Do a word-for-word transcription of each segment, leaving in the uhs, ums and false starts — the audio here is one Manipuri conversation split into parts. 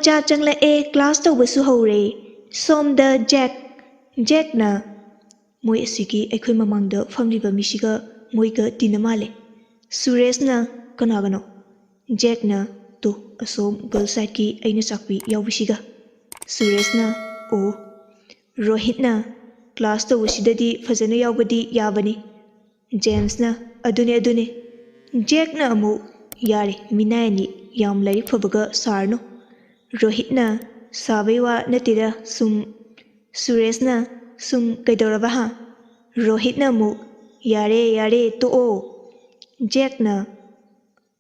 ꯆꯥ ꯆꯪꯂꯛꯑꯦ, ꯀ꯭ꯂꯥꯁ ꯇꯧꯕꯁꯨ ꯍꯧꯔꯦ꯫ ꯁꯣꯝꯗ ꯖꯦꯛ, ꯖꯦꯛꯅ, "ꯃꯣꯏ ꯑꯁꯤꯒꯤ ꯑꯩꯈꯣꯏ ꯃꯃꯥꯡꯗ ꯐꯝꯂꯤꯕ ꯃꯤꯁꯤꯒ ꯃꯣꯏꯒ ꯇꯤꯟꯅ ꯃꯥꯜꯂꯦ꯫ ꯁꯨꯔꯦꯁꯅ ꯀꯅꯥꯒꯅꯣ?" ꯖꯦꯛꯅ, "ꯇꯣ, ꯑꯁꯣꯝ ꯒꯔꯜ ꯁꯥꯏꯠꯀꯤ ꯑꯩꯅ ꯆꯥꯛꯄꯤ ꯌꯥꯎꯕꯤꯁꯤꯒ꯫" ꯁꯨꯔꯦꯁꯅ, "ꯑꯣ꯫" ꯔꯣꯍꯤꯠꯅ, "ꯀ꯭ꯂꯥꯁ ꯇꯧꯕꯁꯤꯗꯗꯤ ꯐꯖꯅ ꯌꯥꯎꯕꯗꯤ ꯌꯥꯕꯅꯤ꯫" ꯖꯦꯝꯁꯅ, "ꯑꯗꯨꯅꯦ, ꯑꯗꯨꯅꯦ꯫" ꯖꯦꯛꯅ ꯑꯃꯨꯛ, "ꯌꯥꯔꯦ, ꯃꯤꯅꯥꯏ ꯑꯅꯤ ꯌꯥꯝ ꯂꯥꯏꯔꯤꯛ ꯐꯕꯒ ꯁꯥꯔꯅꯨ꯫" ꯔꯣꯍꯤꯠꯅ, "ꯁꯥꯕꯩ ꯋꯥ ꯅꯠꯇꯦꯗ, ꯁꯨꯝ꯫" ꯁꯨꯔꯦꯁꯅ, "ꯁꯨꯝ ꯀꯩꯗꯧꯔꯕ ꯍꯥ?" ꯔꯣꯍꯤꯠꯅ ꯑꯃꯨꯛ, "ꯌꯥꯔꯦ, ꯌꯥꯔꯦ, ꯇꯣꯛꯑꯣ꯫" ꯖꯦꯛꯅ,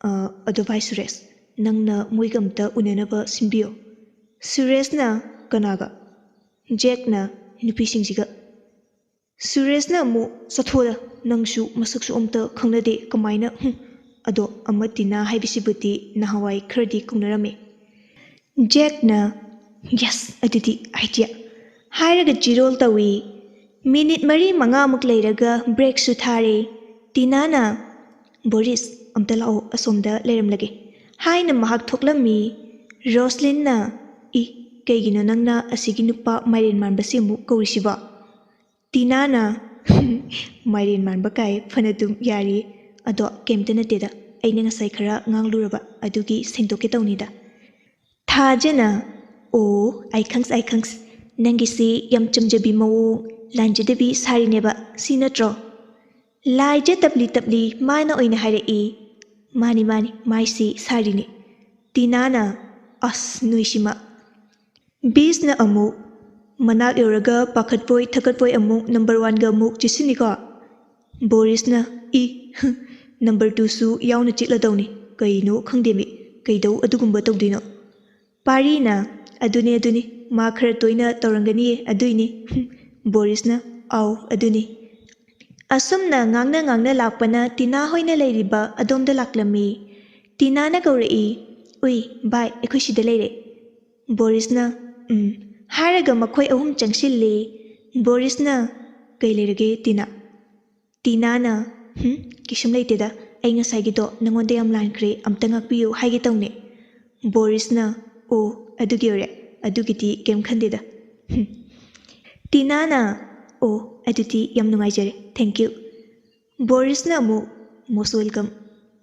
"ꯑ, ꯑꯗꯣ ꯚꯥꯏ ꯁꯨꯔꯦꯁ, ꯅꯪꯅ ꯃꯣꯏꯒ ꯑꯝꯇ ꯎꯅꯅꯕ ꯁꯤꯟꯕꯤꯌꯣ꯫" ꯁꯨꯔꯦꯁꯅ, "ꯀꯅꯥꯒ?" ꯖꯦꯛꯅ, "ꯅꯨꯄꯤꯁꯤꯡꯁꯤꯒ꯫" ꯁꯨꯔꯦꯁꯅ ꯑꯃꯨꯛ, "ꯆꯠꯊꯣꯛꯑꯗ, ꯅꯪꯁꯨ ꯃꯁꯛꯁꯨ ꯑꯝꯇ ꯈꯪꯅꯗꯦ, ꯀꯃꯥꯏꯅ, ꯍꯨꯝ꯫ ꯑꯗꯣ ꯑꯃ ꯇꯤꯅꯥ ꯍꯥꯏꯕꯁꯤꯕꯨꯗꯤ ꯅꯍꯥꯟꯋꯥꯏ ꯈꯔꯗꯤ ꯀꯧꯅꯔꯝꯃꯦ꯫" ꯖꯦꯛꯅ, "ꯌꯦꯁ, ꯑꯗꯨꯗꯤ ꯑꯥꯏꯗꯤꯌꯥ꯫" ꯍꯥꯏꯔꯒ ꯆꯤꯔꯣꯜ ꯇꯧꯏ꯫ ꯃꯤꯅꯤꯠ ꯃꯔꯤ ꯃꯉꯥꯃꯨꯛ ꯂꯩꯔꯒ ꯕ꯭ꯔꯦꯛꯁꯨ ꯊꯥꯔꯦ꯫ ꯇꯤꯅꯥꯅ, "ꯕꯣꯔꯤꯁ, ꯑꯝꯇ ꯂꯥꯛꯑꯣ, ꯑꯁꯣꯝꯗ ꯂꯩꯔꯝꯂꯒꯦ" ꯍꯥꯏꯅ ꯃꯍꯥꯛ ꯊꯣꯛꯂꯝꯃꯤ꯫ ꯔꯣꯁꯂꯤꯟꯅ, "ꯏ, ꯀꯩꯒꯤꯅꯣ ꯅꯪꯅ ꯑꯁꯤꯒꯤ ꯅꯨꯄꯥ ꯃꯥꯏꯔꯦꯟ ꯃꯥꯟꯕꯁꯤ ꯑꯃꯨꯛ ꯀꯧꯔꯤꯁꯤꯕꯣ?" ꯇꯤꯅꯥꯅ, "ꯃꯥꯏꯔꯦꯟ ꯃꯥꯟꯕ ꯀꯥꯏ, ꯐꯅꯗꯨꯝ ꯌꯥꯔꯤꯌꯦ꯫ ꯑꯗꯣ ꯀꯩꯝꯇ ꯅꯠꯇꯦꯗ, ꯑꯩꯅ ꯉꯁꯥꯏ ꯈꯔ ꯉꯥꯡꯂꯨꯔꯕ, ꯑꯗꯨꯒꯤ ꯁꯦꯡꯗꯣꯛꯀꯦ ꯇꯧꯅꯤꯗ꯫" ꯊꯥꯖꯅ, "ꯑꯣ, ꯑꯩ ꯈꯪꯁ, ꯑꯩ ꯈꯪꯁ꯫ ꯅꯪꯒꯤꯁꯤ ꯌꯥꯝ ꯆꯝꯖꯕꯤ ꯃꯑꯣꯡ, ꯂꯥꯟꯖꯗꯕꯤ ꯁꯥꯔꯤꯅꯦꯕ, ꯁꯤ ꯅꯠꯇ꯭ꯔꯣ?" ꯂꯥꯏꯖ ꯇꯞꯂꯤ ꯇꯞꯂꯤ ꯃꯥꯅ ꯑꯣꯏꯅ ꯍꯥꯏꯔꯛꯏ꯫ "ꯃꯥꯅꯤ, ꯃꯥꯅꯤ, ꯃꯥꯏꯁꯤ ꯁꯥꯔꯤꯅꯤ꯫" ꯇꯤꯅꯥꯅ, "ꯑꯁ, ꯅꯣꯏꯁꯤꯃ꯫" ꯕꯤꯁꯅ ꯑꯃꯨꯛ, "ꯃꯅꯥꯛ ꯌꯧꯔꯒ ꯄꯥꯈꯠꯄꯣꯏ ꯊꯀꯠꯄꯣꯏ ꯑꯃꯨꯛ ꯅꯝꯕꯔ ꯋꯥꯟꯒ ꯑꯃꯨꯛ ꯆꯤꯠꯁꯤꯟꯅꯤꯀꯣ?" ꯕꯣꯔꯤꯁꯅ, "ꯏ, ꯅꯝꯕꯔ ꯇꯨꯁꯨ ꯌꯥꯎꯅ ꯆꯤꯠꯂꯗꯧꯅꯤ꯫ ꯀꯩꯅꯣ ꯈꯪꯗꯦꯃꯤ, ꯀꯩꯗꯧ ꯑꯗꯨꯒꯨꯝꯕ ꯇꯧꯗꯣꯏꯅꯣ?" ꯄꯥꯔꯤꯅ, "ꯑꯗꯨꯅꯤ, ꯑꯗꯨꯅꯤ, ꯃꯥ ꯈꯔ ꯇꯣꯏꯅ ꯇꯧꯔꯝꯒꯅꯤꯌꯦ, ꯑꯗꯨꯏꯅꯤ꯫" ꯕꯣꯔꯤꯁꯅ, "ꯑꯥꯎ, ꯑꯗꯨꯅꯤ꯫" ꯑꯁꯨꯝꯅ ꯉꯥꯡꯅ ꯉꯥꯡꯅ ꯂꯥꯛꯄꯅ ꯇꯤꯅꯥ ꯍꯣꯏꯅ ꯂꯩꯔꯤꯕ ꯑꯗꯣꯝꯗ ꯂꯥꯛꯂꯝꯃꯤ꯫ ꯇꯤꯅꯥꯅ ꯀꯧꯔꯛꯏ, "ꯎꯏ, ꯚꯥꯏ, ꯑꯩꯈꯣꯏ ꯁꯤꯗ ꯂꯩꯔꯦ꯫" ꯕꯣꯔꯤꯁꯅ, "ꯎꯝ" ꯍꯥꯏꯔꯒ ꯃꯈꯣꯏ ꯑꯍꯨꯝ ꯆꯪꯁꯤꯜꯂꯤ꯫ ꯕꯣꯔꯤꯁꯅ, "ꯀꯩ ꯂꯩꯔꯒꯦ, ꯇꯤꯅꯥ?" ꯇꯤꯅꯥꯅ, "ꯍꯨꯝ, ꯀꯩꯁꯨꯝ ꯂꯩꯇꯦꯗ, ꯑꯩ ꯉꯁꯥꯏꯒꯤꯗꯣ ꯅꯉꯣꯟꯗ ꯌꯥꯝ ꯂꯥꯟꯈ꯭ꯔꯦ, ꯑꯝꯇ ꯉꯥꯛꯄꯤꯌꯨ ꯍꯥꯏꯒꯦ ꯇꯧꯅꯦ꯫" ꯕꯣꯔꯤꯁꯅ, "ꯑꯣ, ꯑꯗꯨꯒꯤ ꯑꯣꯏꯔꯦ꯫ ꯑꯗꯨꯒꯤꯗꯤ ꯀꯩꯝ ꯈꯟꯗꯦꯗ꯫ ꯍꯨꯝ꯫ ꯇꯤꯅꯥꯅ, "ꯑꯣ, ꯑꯗꯨꯗꯤ ꯌꯥꯝ ꯅꯨꯡꯉꯥꯏꯖꯔꯦ꯫ Thank you." ꯕꯣꯔꯤꯁꯅ ꯑꯃꯨꯛ, "Most welcome꯫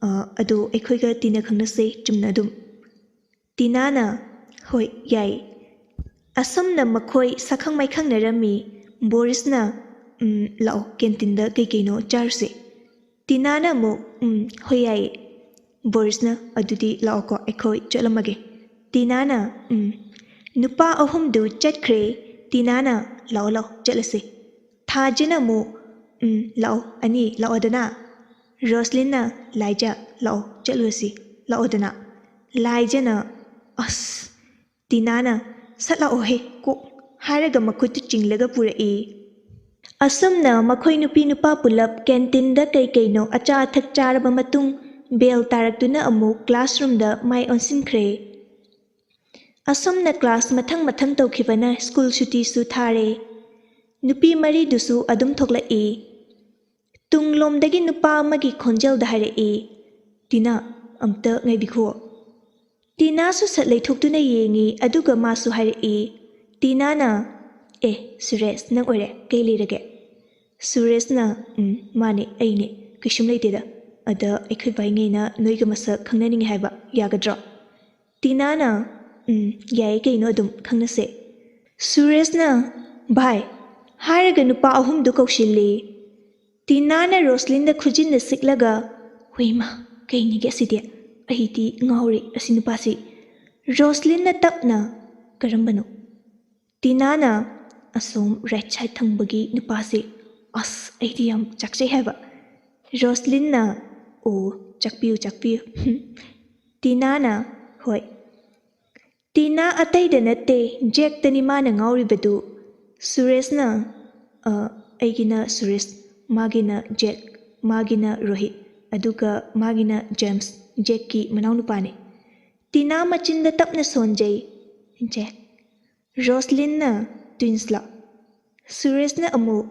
ꯑ, ꯑꯗꯣ ꯑꯩꯈꯣꯏꯒ ꯇꯤꯟꯅ ꯈꯪꯅꯁꯦ, ꯆꯨꯝꯅ ꯑꯗꯨꯝ?" ꯇꯤꯅꯥꯅ, "ꯍꯣꯏ, ꯌꯥꯏ꯫" ꯑꯁꯨꯝꯅ ꯃꯈꯣꯏ ꯁꯛꯈꯪ ꯃꯥꯏꯈꯪꯅꯔꯝꯃꯤ꯫ ꯕꯣꯔꯤꯁꯅ, "ꯎꯝ, ꯂꯥꯛꯑꯣ, ꯀꯦꯟꯇꯤꯟꯗ ꯀꯩ ꯀꯩꯅꯣ ꯆꯥꯔꯨꯁꯦ꯫" ꯇꯤꯅꯥꯅ ꯑꯃꯨꯛ, "ꯎꯝ, ꯍꯣꯏ, ꯌꯥꯏꯌꯦ꯫" ꯕꯣꯔꯤꯁꯅ, "ꯑꯗꯨꯗꯤ ꯂꯥꯛꯑꯣꯀꯣ, ꯑꯩꯈꯣꯏ ꯆꯠꯂꯝꯃꯒꯦ꯫" ꯇꯤꯅꯥꯅ, "ꯎꯝ꯫" ꯅꯨꯄꯥ ꯑꯍꯨꯝꯗꯨ ꯆꯠꯈ꯭ꯔꯦ꯫ ꯇꯤꯅꯥꯅ, "ꯂꯥꯛꯑꯣ, ꯂꯥꯛꯑꯣ, ꯆꯠꯂꯁꯦ꯫" ꯊꯥꯖꯅ ꯑꯃꯨꯛ, "ꯎꯝ, ꯂꯥꯛꯑꯣ, ꯑꯅꯤ ꯂꯥꯛꯑꯣꯗꯅ꯫" ꯔꯣꯁꯂꯤꯟꯅ, "ꯂꯥꯏꯖ, ꯂꯥꯛꯑꯣ, ꯆꯠꯂꯨꯔꯁꯤ, ꯂꯥꯛꯑꯣꯗꯅ꯫" ꯂꯥꯏꯖꯅ, "ꯑꯁ!" ꯇꯤꯅꯥꯅ, "ꯁꯠ ꯂꯥꯛꯑꯣꯍꯦ, ꯀꯣꯛ!" ꯍꯥꯏꯔꯒ ꯃꯈꯨꯠꯇꯨ ꯆꯤꯡꯂꯒ ꯄꯨꯔꯛꯏ꯫ ꯑꯁꯨꯝꯅ ꯃꯈꯣꯏ ꯅꯨꯄꯤ ꯅꯨꯄꯥ ꯄꯨꯂꯞ ꯀꯦꯟꯇꯤꯟꯗ ꯀꯩ ꯀꯩꯅꯣ ꯑꯆꯥ ꯑꯊꯛ ꯆꯥꯔꯕ ꯃꯇꯨꯡ, ꯕꯦꯜ ꯇꯥꯔꯛꯇꯨꯅ ꯑꯃꯨꯛ ꯀ꯭ꯂꯥꯁꯔꯨꯝꯗ ꯃꯥꯏ ꯑꯣꯟꯁꯤꯟꯈ꯭ꯔꯦ꯫ ꯑꯁꯨꯝꯅ ꯀ꯭ꯂꯥꯁ ꯃꯊꯪ ꯃꯊꯪ ꯇꯧꯈꯤꯕꯅ ꯁ꯭ꯀꯨꯜ ꯁꯨꯇꯤꯁꯨ ꯊꯥꯔꯦ꯫ ꯅꯨꯄꯤ ꯃꯔꯤꯗꯨꯁꯨ ꯑꯗꯨꯝ ꯊꯣꯛꯂꯛꯏ꯫ ꯇꯨꯡꯂꯣꯝꯗꯒꯤ ꯅꯨꯄꯥ ꯑꯃꯒꯤ ꯈꯣꯟꯖꯦꯜꯗ ꯍꯥꯏꯔꯛꯏ, "ꯇꯤꯅꯥ, ꯑꯝꯇ ꯉꯥꯏꯕꯤꯈꯣ꯫" ꯇꯤꯅꯥꯁꯨ ꯁꯠ ꯂꯩꯊꯣꯛꯇꯨꯅ ꯌꯦꯡꯉꯤ, ꯑꯗꯨꯒ ꯃꯥꯁꯨ ꯍꯥꯏꯔꯛꯏ꯫ ꯇꯤꯅꯥꯅ, "ꯑꯦ, ꯁꯨꯔꯦꯁ, ꯅꯪ ꯑꯣꯏꯔꯦ, ꯀꯩ ꯂꯩꯔꯒꯦ?" ꯁꯨꯔꯦꯁꯅ, "ꯎꯝ, ꯃꯥꯅꯦ, ꯑꯩꯅꯦ, ꯀꯩꯁꯨꯝ ꯂꯩꯇꯦꯗ꯫ ꯑꯗ ꯑꯩꯈꯣꯏ ꯚꯥꯏꯉꯩꯅ ꯅꯣꯏꯒ ꯃꯁꯛ ꯈꯪꯅꯅꯤꯡꯉꯦ ꯍꯥꯏꯕ, ꯌꯥꯒꯗ꯭ꯔꯣ?" ꯇꯤꯅꯥꯅ, "ꯎꯝ, ꯌꯥꯏꯌꯦ, ꯀꯩꯅꯣ, ꯑꯗꯨꯝ ꯈꯪꯅꯁꯦ꯫" ꯁꯨꯔꯦꯁꯅ, "ꯚꯥꯏ" ꯍꯥꯏꯔꯒ ꯅꯨꯄꯥ ꯑꯍꯨꯝꯗꯨ ꯀꯧꯁꯤꯜꯂꯤ꯫ ꯇꯤꯅꯥꯅ ꯔꯣꯁꯂꯤꯟꯗ ꯈꯨꯖꯤꯟꯅ ꯁꯤꯛꯂꯒ, "ꯍꯨꯏꯃ, ꯀꯩꯅꯤꯒꯦ ꯑꯁꯤꯗꯤ? ꯑꯩꯗꯤ ꯉꯥꯎꯔꯦ ꯑꯁꯤ ꯅꯨꯄꯥꯁꯤ꯫" ꯔꯣꯁꯂꯤꯟꯅ ꯇꯞꯅ, "ꯀꯔꯝꯕꯅꯣ?" ꯇꯤꯅꯥꯅ, "ꯑꯁꯣꯝ right side ꯊꯪꯕꯒꯤ ꯅꯨꯄꯥꯁꯤ꯫ ꯑꯁ, ꯑꯩꯗꯤ ꯌꯥꯝ ꯆꯥꯛꯆꯩ ꯍꯥꯏꯕ꯫" ꯔꯣꯁꯂꯤꯟꯅ, "ꯑꯣ, ꯆꯥꯛꯄꯤꯌꯨ, ꯆꯥꯛꯄꯤꯌꯨ꯫" ꯇꯤꯅꯥꯅ, "ꯍꯣꯏ꯫" ꯇꯤꯅꯥ ꯑꯇꯩꯗ ꯅꯠꯇꯦ, ꯖꯦꯛꯇꯅꯤ ꯃꯥꯅ ꯉꯥꯎꯔꯤꯕꯗꯨ꯫ ꯁꯨꯔꯦꯁꯅ, "ꯑ, ꯑꯩꯒꯤꯅ ꯁꯨꯔꯦꯁ, ꯃꯥꯒꯤꯅ ꯖꯦꯛ, ꯃꯥꯒꯤꯅ ꯔꯣꯍꯤꯠ, ꯑꯗꯨꯒ ꯃꯥꯒꯤꯅ ꯖꯦꯝꯁ, ꯖꯦꯛꯀꯤ ꯃꯅꯥꯎꯅꯨꯄꯥꯅꯤ꯫" ꯇꯤꯅꯥ ꯃꯆꯤꯟꯗ ꯇꯞꯅ ꯁꯣꯟꯖꯩ, "ꯖꯦꯛ꯫" ꯔꯣꯁꯂꯤꯟꯅ, "Twins ꯂꯣ?" ꯁꯨꯔꯦꯁꯅ ꯑꯃꯨꯛ,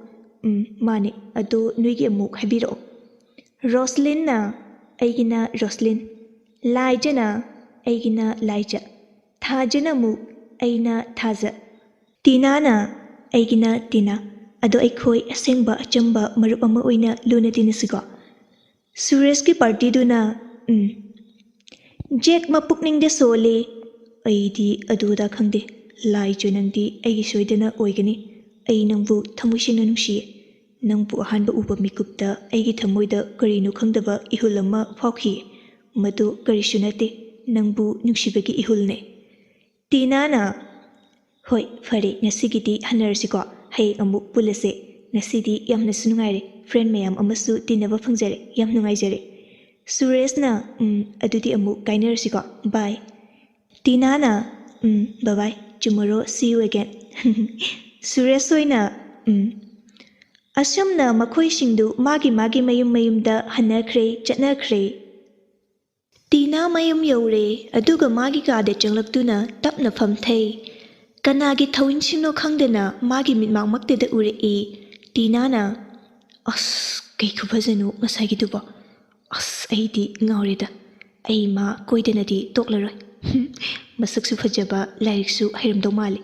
"ꯎꯝ, ꯃꯥꯅꯦ, ꯑꯗꯣ ꯅꯣꯏꯒꯤ ꯑꯃꯨꯛ ꯍꯥꯏꯕꯤꯔꯛꯑꯣ꯫" ꯔꯣꯁꯂꯤꯟꯅ, "ꯑꯩꯒꯤꯅ ꯔꯣꯁꯂꯤꯟ꯫" ꯂꯥꯏꯖꯅ, "ꯑꯩꯒꯤꯅ ꯂꯥꯏꯖ꯫" ꯊꯥꯖꯅ ꯑꯃꯨꯛ ꯑꯩꯅ ꯊꯥꯖ꯫ ꯇꯤꯅꯥꯅ, "ꯑꯩꯒꯤꯅ ꯇꯤꯅꯥ꯫ ꯑꯗꯣ ꯑꯩꯈꯣꯏ ꯑꯁꯦꯡꯕ ꯑꯆꯝꯕ ꯃꯔꯨꯞ ꯑꯃ ꯑꯣꯏꯅ ꯂꯨꯅ ꯇꯤꯟꯅꯁꯤꯀꯣ?" ꯁꯨꯔꯦꯁꯀꯤ ꯄꯥꯔꯇꯤꯗꯨꯅ, "ꯎꯝ꯫ ꯖꯦꯛ ꯃꯄꯨꯛꯅꯤꯡꯗ ꯁꯣꯜꯂꯤ꯫ ꯑꯩꯗꯤ ꯑꯗꯨ ꯑꯗꯥ ꯈꯪꯗꯦ꯫ ꯂꯥꯏ ꯆꯣꯏ, ꯅꯪꯗꯤ ꯑꯩꯒꯤ ꯁꯣꯏꯗꯅ ꯑꯣꯏꯒꯅꯤ꯫ ꯑꯩ ꯅꯪꯕꯨ ꯊꯃꯣꯏ ꯁꯦꯡꯅ ꯅꯨꯡꯁꯤꯌꯦ꯫ ꯅꯪꯕꯨ ꯑꯍꯥꯟꯕ ꯎꯕ ꯃꯤꯀꯨꯞꯇ ꯑꯩꯒꯤ ꯊꯃꯣꯏꯗ ꯀꯔꯤꯅꯣ ꯈꯪꯗꯕ ꯏꯍꯨꯜ ꯑꯃ ꯐꯥꯎꯈꯤ꯫ ꯃꯗꯨ ꯀꯔꯤꯁꯨ ꯅꯠꯇꯦ, ꯅꯪꯕꯨ ꯅꯨꯡꯁꯤꯕꯒꯤ ꯏꯍꯨꯜꯅꯦ꯫" ꯇꯤꯅꯥꯅ, "ꯍꯣꯏ, ꯐꯔꯦ, ꯉꯁꯤꯒꯤꯗꯤ ꯍꯟꯅꯔꯁꯤꯀꯣ꯫ ꯍꯌꯦꯡ ꯑꯃꯨꯛ ꯄꯨꯜꯂꯁꯦ꯫ ꯉꯁꯤꯗꯤ ꯌꯥꯝꯅꯁꯨ ꯅꯨꯡꯉꯥꯏꯔꯦ꯫ ꯐ꯭ꯔꯦꯟ ꯃꯌꯥꯝ ꯑꯃꯁꯨ ꯇꯤꯟꯅꯕ ꯐꯪꯖꯔꯦ꯫ ꯌꯥꯝ ꯅꯨꯡꯉꯥꯏꯖꯔꯦ꯫" ꯁꯨꯔꯦꯁꯅ, "ꯎꯝ, ꯑꯗꯨꯗꯤ ꯑꯃꯨꯛ ꯀꯥꯏꯅꯔꯁꯤꯀꯣ꯫ ꯕꯥꯏ꯫" ꯇꯤꯅꯥꯅ, "ꯎꯝ, ꯕꯥꯏ ꯕꯥꯏ꯫ Tomorrow see you again꯫" Suresh ꯍꯣꯏꯅ, "ꯎꯝ꯫" ꯑꯁꯨꯝꯅ ꯃꯈꯣꯏꯁꯤꯡꯗꯨ ꯃꯥꯒꯤ ꯃꯥꯒꯤ ꯃꯌꯨꯝ ꯃꯌꯨꯝꯗ ꯍꯟꯅꯈ꯭ꯔꯦ, ꯆꯠꯅꯈ꯭ꯔꯦ꯫ ꯇꯤꯅꯥ ꯃꯌꯨꯝ ꯌꯧꯔꯦ, ꯑꯗꯨꯒ ꯃꯥꯒꯤ ꯀꯥꯗ ꯆꯪꯂꯛꯇꯨꯅ ꯇꯞꯅ ꯐꯝꯊꯩ꯫ ꯀꯅꯥꯒꯤ ꯊꯧꯋꯤꯟꯁꯤꯡꯅꯣ ꯈꯪꯗꯅ ꯃꯥꯒꯤ ꯃꯤꯠꯃꯥꯡꯃꯛꯇꯗ ꯎꯔꯛꯏ꯫ ꯇꯤꯅꯥꯅ, "ꯑꯁ, ꯀꯩ ꯈꯨꯐꯖꯅꯣ ꯉꯁꯥꯏꯒꯤꯗꯨꯕꯣ꯫ ꯑꯁ, ꯑꯩꯗꯤ ꯉꯥꯎꯔꯦꯗ꯫ ꯑꯩ ꯃꯥ ꯀꯣꯏꯗꯅꯗꯤ ꯇꯣꯛꯂꯔꯣꯏ꯫ ꯃꯁꯛꯁꯨ ꯐꯖꯕ, ꯂꯥꯏꯔꯤꯛꯁꯨ ꯍꯩꯔꯝꯗꯧ ꯃꯥꯜꯂꯤ꯫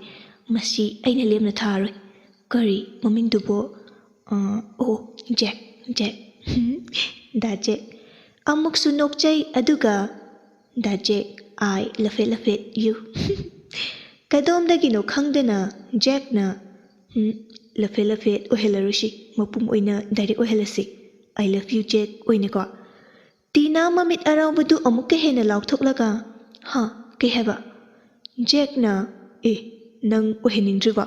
ꯃꯁꯤ ꯑꯩꯅ ꯂꯦꯝꯅ ꯊꯥꯔꯣꯏ꯫ ꯀꯔꯤ ꯃꯃꯤꯡꯗꯨꯕꯣ? ꯑ, ꯑꯣ, ꯖꯦꯛ, ꯖꯦꯛ꯫ ꯗꯥ ꯖꯦꯛ꯫ ꯑꯃꯨꯛꯁꯨ ꯅꯣꯛꯆꯩ, ꯑꯗꯨꯒ, "ꯗꯥ ꯖꯦꯛ, I love it, love it, you꯫" ꯀꯗꯣꯝꯗꯒꯤꯅꯣ ꯈꯪꯗꯅ ꯖꯦꯛꯅ, "ꯎꯝ, love it, love it ꯑꯣꯏꯍꯜꯂꯔꯣꯏꯁꯤ, ꯃꯄꯨꯝ ꯑꯣꯏꯅ direct ꯑꯣꯏꯍꯜꯂꯁꯤ꯫ I love you, ꯖꯦꯛ ꯑꯣꯏꯅꯀꯣ꯫" ꯇꯤꯅꯥ ꯃꯃꯤꯠ ꯑꯔꯥꯎꯕꯗꯨ ꯑꯃꯨꯛꯀ ꯍꯦꯟꯅ ꯂꯥꯎꯊꯣꯛꯂꯒ, "ꯍꯥ? ꯀꯩ ꯍꯥꯏꯕ?" ꯖꯦꯛꯅ, "ꯑꯦ, ꯅꯪ ꯑꯣꯏꯍꯟꯅꯤꯡꯗ꯭ꯔꯤꯕ?"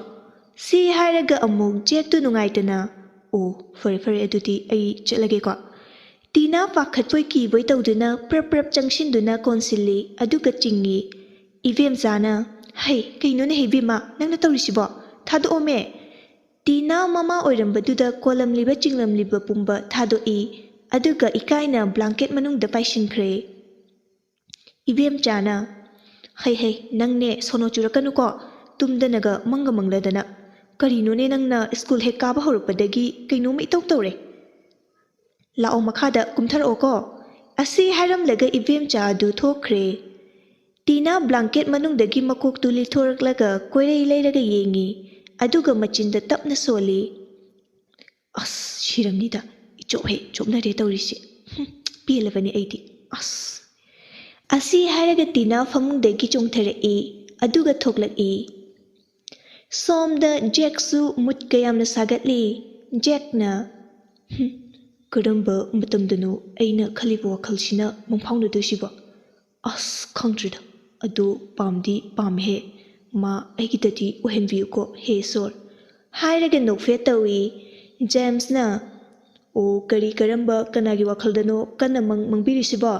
ꯁꯤ ꯍꯥꯏꯔꯒ ꯑꯃꯨꯛ ꯖꯦꯛꯇꯨ ꯅꯨꯡꯉꯥꯏꯇꯅ, "ꯑꯣ, ꯐꯔꯦ, ꯐꯔꯦ, ꯑꯗꯨꯗꯤ ꯑꯩ ꯆꯠꯂꯒꯦꯀꯣ꯫" ꯇꯤꯅꯥ ꯄꯥꯈꯠꯄꯣꯏ ꯀꯤꯕꯣꯏ ꯇꯧꯗꯨꯅ ꯄ꯭ꯔꯞ ꯄ꯭ꯔꯞ ꯆꯪꯁꯤꯟꯗꯨꯅ ꯀꯣꯟꯁꯤꯜꯂꯤ, ꯑꯗꯨꯒ ꯆꯤꯡꯏ꯫ ꯏꯕꯦꯝꯆꯥꯅ, "ꯍꯩ, ꯀꯩꯅꯣꯅꯦ ꯍꯩ ꯏꯕꯦꯝꯃ, ꯅꯪꯅ ꯇꯧꯔꯤꯁꯤꯕꯣ? ꯊꯥꯗꯣꯛꯑꯣꯃꯦ!" ꯇꯤꯅꯥ ꯃꯃꯥ ꯑꯣꯏꯔꯝꯕꯗꯨꯗ ꯀꯣꯜꯂꯝꯂꯤꯕ ꯆꯤꯡꯂꯝꯂꯤꯕ ꯄꯨꯝꯕ ꯊꯥꯗꯣꯛꯏ, ꯑꯗꯨꯒ ꯏꯀꯥꯏꯅ blanket ꯃꯅꯨꯡꯗ ꯄꯥꯏꯁꯤꯟꯈ꯭ꯔꯦ꯫ ꯏꯕꯦꯝꯆꯥꯅ, "ꯍꯩ ꯍꯩ, ꯅꯪꯅꯦ ꯁꯣꯅꯣ ꯆꯨꯔꯛꯀꯅꯨꯀꯣ, ꯇꯨꯝꯗꯅꯒ ꯃꯪꯒ ꯃꯪꯂꯗꯅ꯫ ꯀꯔꯤꯅꯣꯅꯦ ꯅꯪꯅ ꯁ꯭ꯀꯨꯜ ꯍꯦꯛ ꯀꯥꯕ ꯍꯧꯔꯛꯄꯗꯒꯤ ꯀꯩꯅꯣꯝꯃ ꯏꯇꯧ ꯇꯧꯔꯦ꯫ ꯂꯥꯛꯑꯣ ꯃꯈꯥꯗ ꯀꯨꯝꯊꯔꯛꯑꯣꯀꯣ꯫" ꯑꯁꯤ ꯍꯥꯏꯔꯝꯂꯒ ꯏꯕꯦꯝꯆꯥ ꯑꯗꯨ ꯊꯣꯛꯈ꯭ꯔꯦ꯫ ꯇꯤꯅꯥ ꯕ꯭ꯂꯥꯡꯀꯦꯠ ꯃꯅꯨꯡꯗꯒꯤ ꯃꯀꯣꯛꯇꯨ ꯂꯤꯊꯣꯔꯛꯂꯒ ꯀꯣꯏꯔꯩ ꯂꯩꯔꯒ ꯌꯦꯡꯉꯤ, ꯑꯗꯨꯒ ꯃꯆꯤꯟꯗ ꯇꯞꯅ ꯁꯣꯜꯂꯤ꯫ "ꯑꯁ, ꯁꯤꯔꯝꯅꯤꯗ꯫ ꯏꯆꯣꯞ ꯍꯦꯛ ꯆꯣꯞꯅꯔꯦ ꯇꯧꯔꯤꯁꯦ꯫ ꯍꯨꯝ, ꯄꯦꯜꯂꯕꯅꯤ ꯑꯩꯗꯤ꯫ ꯑꯁ!" ꯑꯁꯤ ꯍꯥꯏꯔꯒ ꯇꯤꯅꯥ ꯐꯃꯨꯡꯗꯒꯤ ꯆꯣꯡꯊꯔꯛꯏ, ꯑꯗꯨꯒ ꯊꯣꯛꯂꯛꯏ꯫ ꯁꯣꯝꯗ ꯖꯦꯛꯁꯨ ꯃꯨꯠꯀ ꯌꯥꯝꯅ ꯁꯥꯒꯠꯂꯤ꯫ ꯖꯦꯛꯅ, "ꯍꯨꯝ, ꯀꯔꯝꯕ ꯃꯇꯝꯗꯅꯣ ꯑꯩꯅ ꯈꯜꯂꯤꯕ ꯋꯥꯈꯜꯁꯤꯅ ꯃꯪꯐꯥꯎꯅꯗꯣꯏꯁꯤꯕꯣ? ꯑꯁ, ꯈꯪꯗ꯭ꯔꯦꯗ꯫ ꯑꯗꯣ ꯄꯥꯝꯗꯤ ꯄꯥꯝꯃꯦꯍꯦ꯫ ꯃꯥ ꯑꯩꯒꯤꯗꯗꯤ ꯑꯣꯏꯍꯟꯕꯤꯌꯨꯀꯣ, ꯍꯦ ꯏꯁꯣꯔ," ꯍꯥꯏꯔꯒ ꯅꯣꯛꯐꯦꯠ ꯇꯧꯏ꯫ ꯖꯦꯝꯁꯅ, "ꯑꯣ, ꯀꯔꯤ, ꯀꯔꯝꯕ, ꯀꯅꯥꯒꯤ ꯋꯥꯈꯜꯗꯅꯣ ꯀꯟꯅ ꯃꯪ ꯃꯪꯕꯤꯔꯤꯁꯤꯕꯣ?"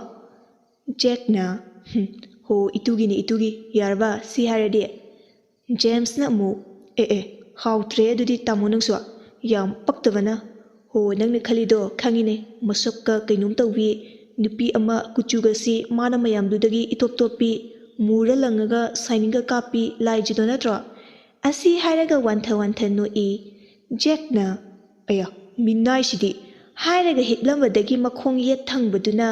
ꯖꯦꯛꯅ, "ꯍꯨꯝ, ꯍꯣ, ꯏꯇꯨꯒꯤꯅꯤ, ꯏꯇꯨꯒꯤ꯫ ꯌꯥꯔꯕ ꯁꯤ ꯍꯥꯏꯔꯗꯤ?" ꯖꯦꯝꯁꯅ ꯑꯃꯨꯛ, "ꯑꯦ, ꯑꯦ, ꯍꯥꯎꯇ꯭ꯔꯦ ꯑꯗꯨꯗꯤ ꯇꯥꯃꯣ ꯅꯪꯁꯨ꯫ ꯌꯥꯝ ꯄꯛꯇꯕꯅ꯫ ꯍꯣ, ꯅꯪꯅ ꯈꯜꯂꯤꯗꯣ ꯈꯪꯉꯤꯅꯦ, ꯃꯁꯛꯀ ꯀꯩꯅꯣꯝ ꯇꯧꯕꯤ, ꯅꯨꯄꯤ ꯑꯃ ꯀꯨꯆꯨꯒꯁꯤ ꯃꯥꯅ ꯃꯌꯥꯝꯗꯨꯗꯒꯤ ꯏꯇꯣꯞ ꯇꯣꯞꯄꯤ, ꯃꯨꯔ ꯂꯪꯉꯒ ꯁꯥꯏꯅꯤꯡꯒ ꯀꯥꯞꯄꯤ ꯂꯥꯏꯖꯤꯗꯣ ꯅꯠꯇ꯭ꯔꯣ?" ꯑꯁꯤ ꯍꯥꯏꯔꯒ ꯋꯥꯟꯊ ꯋꯥꯟꯊ ꯅꯣꯛꯏ꯫ ꯖꯦꯛꯅ, "ꯑꯌꯥ, ꯃꯤꯅꯥꯏꯁꯤꯗꯤ!" ꯍꯥꯏꯔꯒ ꯍꯤꯞꯂꯝꯕꯗꯒꯤ ꯃꯈꯣꯡ ꯌꯦꯠ ꯊꯪꯕꯗꯨꯅ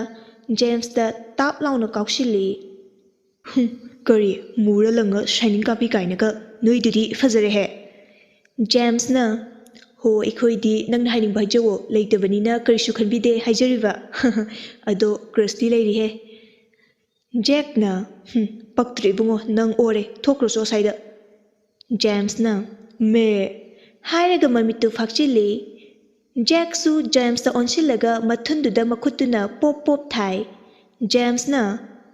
ꯖꯦꯝꯁꯇ ꯇꯥꯞ ꯂꯥꯎꯅ ꯀꯥꯎꯁꯤꯜꯂꯤ꯫ "ꯍꯨꯝ, ꯀꯔꯤ, ꯃꯨꯔ ꯂꯪꯉ ꯁꯥꯏꯅꯤꯡ ꯀꯥꯞꯄꯤ ꯀꯥꯏꯅꯒ? ꯅꯣꯏꯗꯨꯗꯤ ꯐꯖꯔꯦꯍꯦ!" ꯖꯦꯝꯁꯅ, "ꯍꯣ, ꯑꯩꯈꯣꯏꯗꯤ ꯅꯪꯅ ꯍꯥꯏꯅꯤꯡꯕ ꯍꯥꯏꯖꯧꯋꯣ, ꯂꯩꯇꯕꯅꯤꯅ ꯀꯔꯤꯁꯨ ꯈꯟꯕꯤꯗꯦ ꯍꯥꯏꯖꯔꯤꯕ꯫ ꯑꯗꯣ ꯀ꯭ꯔꯁꯇꯤ ꯂꯩꯔꯤꯍꯦ꯫" ꯖꯦꯛꯅ, "ꯍꯨꯝ, ꯄꯛꯇ꯭ꯔꯦ ꯏꯕꯨꯡꯉꯣ, ꯅꯪ ꯑꯣꯔꯦ, ꯊꯣꯛꯈ꯭ꯔꯣꯆꯣ ꯑꯁ꯭ꯋꯥꯏꯗ꯫" ꯖꯦꯝꯁꯅ, "ꯃꯦ" ꯍꯥꯏꯔꯒ ꯃꯃꯤꯠꯇꯨ ꯐꯥꯛꯆꯤꯜꯂꯤ꯫ ꯖꯦꯛꯁꯨ ꯖꯦꯝꯁꯇ ꯑꯣꯟꯁꯤꯜꯂꯒ ꯃꯊꯨꯟꯗꯨꯗ ꯃꯈꯨꯠꯇꯨꯅ ꯄꯣꯞ ꯄꯣꯞ ꯊꯥꯏ꯫ ꯖꯦꯝꯁꯅ,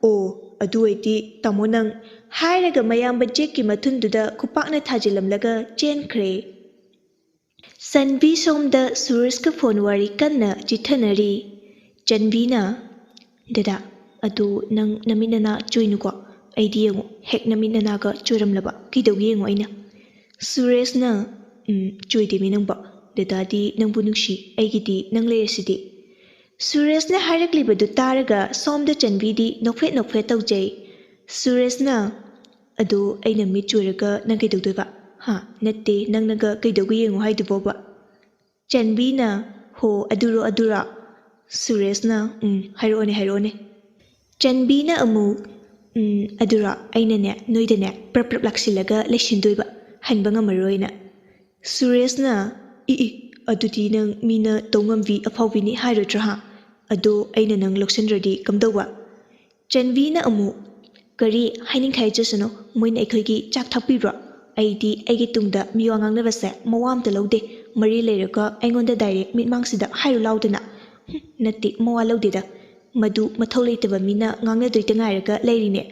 "ꯑꯣ, ꯑꯗꯨ ꯑꯣꯏꯗꯤ ꯇꯥꯃꯣ ꯅꯪ" ꯍꯥꯏꯔꯒ ꯃꯌꯥꯝꯕ ꯖꯦꯛꯀꯤ ꯃꯊꯨꯟꯗꯨꯗ ꯈꯨꯄꯥꯛꯅ ꯊꯥꯖꯤꯜꯂꯝꯂꯒ ꯆꯦꯟꯈ꯭ꯔꯦ꯫ ꯆꯟꯕꯤ ꯁꯣꯝꯗ ꯁꯨꯔꯦꯁꯀ ꯐꯣꯟ ꯋꯥꯔꯤ ꯀꯟꯅ ꯆꯤꯊꯅꯔꯤ꯫ ꯆꯟꯕꯤꯅ, "ꯗꯗꯥ, ꯑꯗꯨ ꯅꯪ ꯅꯃꯤꯠ ꯅꯅꯥ ꯆꯣꯏꯅꯨꯀꯣ꯫ ꯑꯩꯗꯤ ꯌꯦꯡꯉꯣ, ꯍꯦꯛ ꯅꯃꯤꯠ ꯅꯅꯥꯒ ꯆꯣꯏꯔꯝꯂꯕ ꯀꯩꯗꯧꯒꯦ ꯌꯦꯡꯉꯣ ꯑꯩꯅ꯫" ꯁꯨꯔꯦꯁꯅ, "ꯎꯝ, ꯆꯣꯏꯗꯦꯃꯤ ꯅꯪꯕꯣ꯫ ꯗꯗꯥꯗꯤ ꯅꯪꯕꯨ ꯅꯨꯡꯁꯤ, ꯑꯩꯒꯤꯗꯤ ꯅꯪ ꯂꯩꯔꯁꯤꯗꯤ꯫" ꯁꯨꯔꯦꯁꯅ ꯍꯥꯏꯔꯛꯂꯤꯕꯗꯨ ꯇꯥꯔꯒ ꯁꯣꯝꯗ ꯆꯟꯕꯤꯗꯤ ꯅꯣꯛꯐꯦꯠ ꯅꯣꯛꯐꯦꯠ ꯇꯧꯖꯩ꯫ ꯁꯨꯔꯦꯁꯅ, "ꯑꯗꯣ ꯑꯩꯅ ꯃꯤꯠ ꯆꯣꯏꯔꯒ ꯅꯪ ꯀꯩꯗꯧꯗꯣꯏꯕ? ꯍꯥ? ꯅꯠꯇꯦ, ꯅꯪꯅꯒ ꯀꯩꯗꯧꯒꯦ ꯌꯦꯡꯉꯣ ꯍꯥꯏꯗꯨꯕꯣꯕ?" ꯆꯟꯕꯤꯅ, "ꯍꯣ, ꯑꯗꯨꯔꯣ, ꯑꯗꯨꯔꯣ?" ꯁꯨꯔꯦꯁꯅ, "ꯎꯝ, ꯍꯥꯏꯔꯛꯑꯣꯅꯦ, ꯍꯥꯏꯔꯛꯑꯣꯅꯦ꯫" ꯆꯟꯕꯤꯅ ꯑꯃꯨꯛ, ꯎꯝ, ꯑꯗꯨꯔꯣ? ꯑꯩꯅꯅꯦ, ꯅꯣꯏꯗꯅꯦ ꯄ꯭ꯔꯞ ꯄ꯭ꯔꯞ ꯂꯥꯛꯁꯤꯜꯂꯒ ꯂꯩꯁꯤꯟꯗꯣꯏꯕ, ꯍꯟꯕ ꯉꯝꯃꯔꯣꯏꯅ꯫ ꯁꯨꯔꯦꯁꯅ, "ꯏ ꯏ, ꯑꯗꯨꯗꯤ ꯅꯪ ꯃꯤꯅ ꯇꯧ ꯉꯝꯕꯤ ꯑꯐꯥꯎꯕꯤꯅꯤ ꯍꯥꯏꯔꯣꯏꯗ꯭ꯔꯣ ꯍꯥ? ꯑꯗꯣ ꯑꯩꯅ ꯅꯪ ꯂꯧꯁꯤꯟꯗ꯭ꯔꯗꯤ ꯀꯝꯗꯧꯕ?" ꯆꯟꯕꯤꯅ ꯑꯃꯨꯛ, "ꯀꯔꯤ ꯍꯥꯏꯅꯤꯡꯈꯩ ꯍꯥꯏꯖꯁꯅꯨ, ꯃꯣꯏꯅ ꯑꯩꯈꯣꯏꯒꯤ ꯆꯥꯛ ꯊꯥꯛꯄꯤꯕ꯭ꯔꯣ? ꯑꯩꯗꯤ ꯑꯩꯒꯤ ꯇꯨꯡꯗ ꯃꯤꯋꯥ ꯉꯥꯡꯅꯕꯁꯦ ꯃꯋꯥ ꯑꯝꯇ ꯂꯧꯗꯦ꯫ ꯃꯔꯤ ꯂꯩꯔꯒ ꯑꯩꯉꯣꯟꯗ ꯗꯥꯏꯔꯦꯛ ꯃꯤꯠꯃꯥꯡꯁꯤꯗ ꯍꯥꯏꯔꯨ ꯂꯥꯎꯗꯅ꯫ ꯍꯨꯝ, ꯅꯠꯇꯦ, ꯃꯋꯥ ꯂꯧꯗꯦꯗ꯫ ꯃꯗꯨ ꯃꯊꯧ ꯂꯩꯇꯕ ꯃꯤꯅ ꯉꯥꯡꯅꯗꯣꯏꯇ ꯉꯥꯏꯔꯒ ꯂꯩꯔꯤꯅꯦ꯫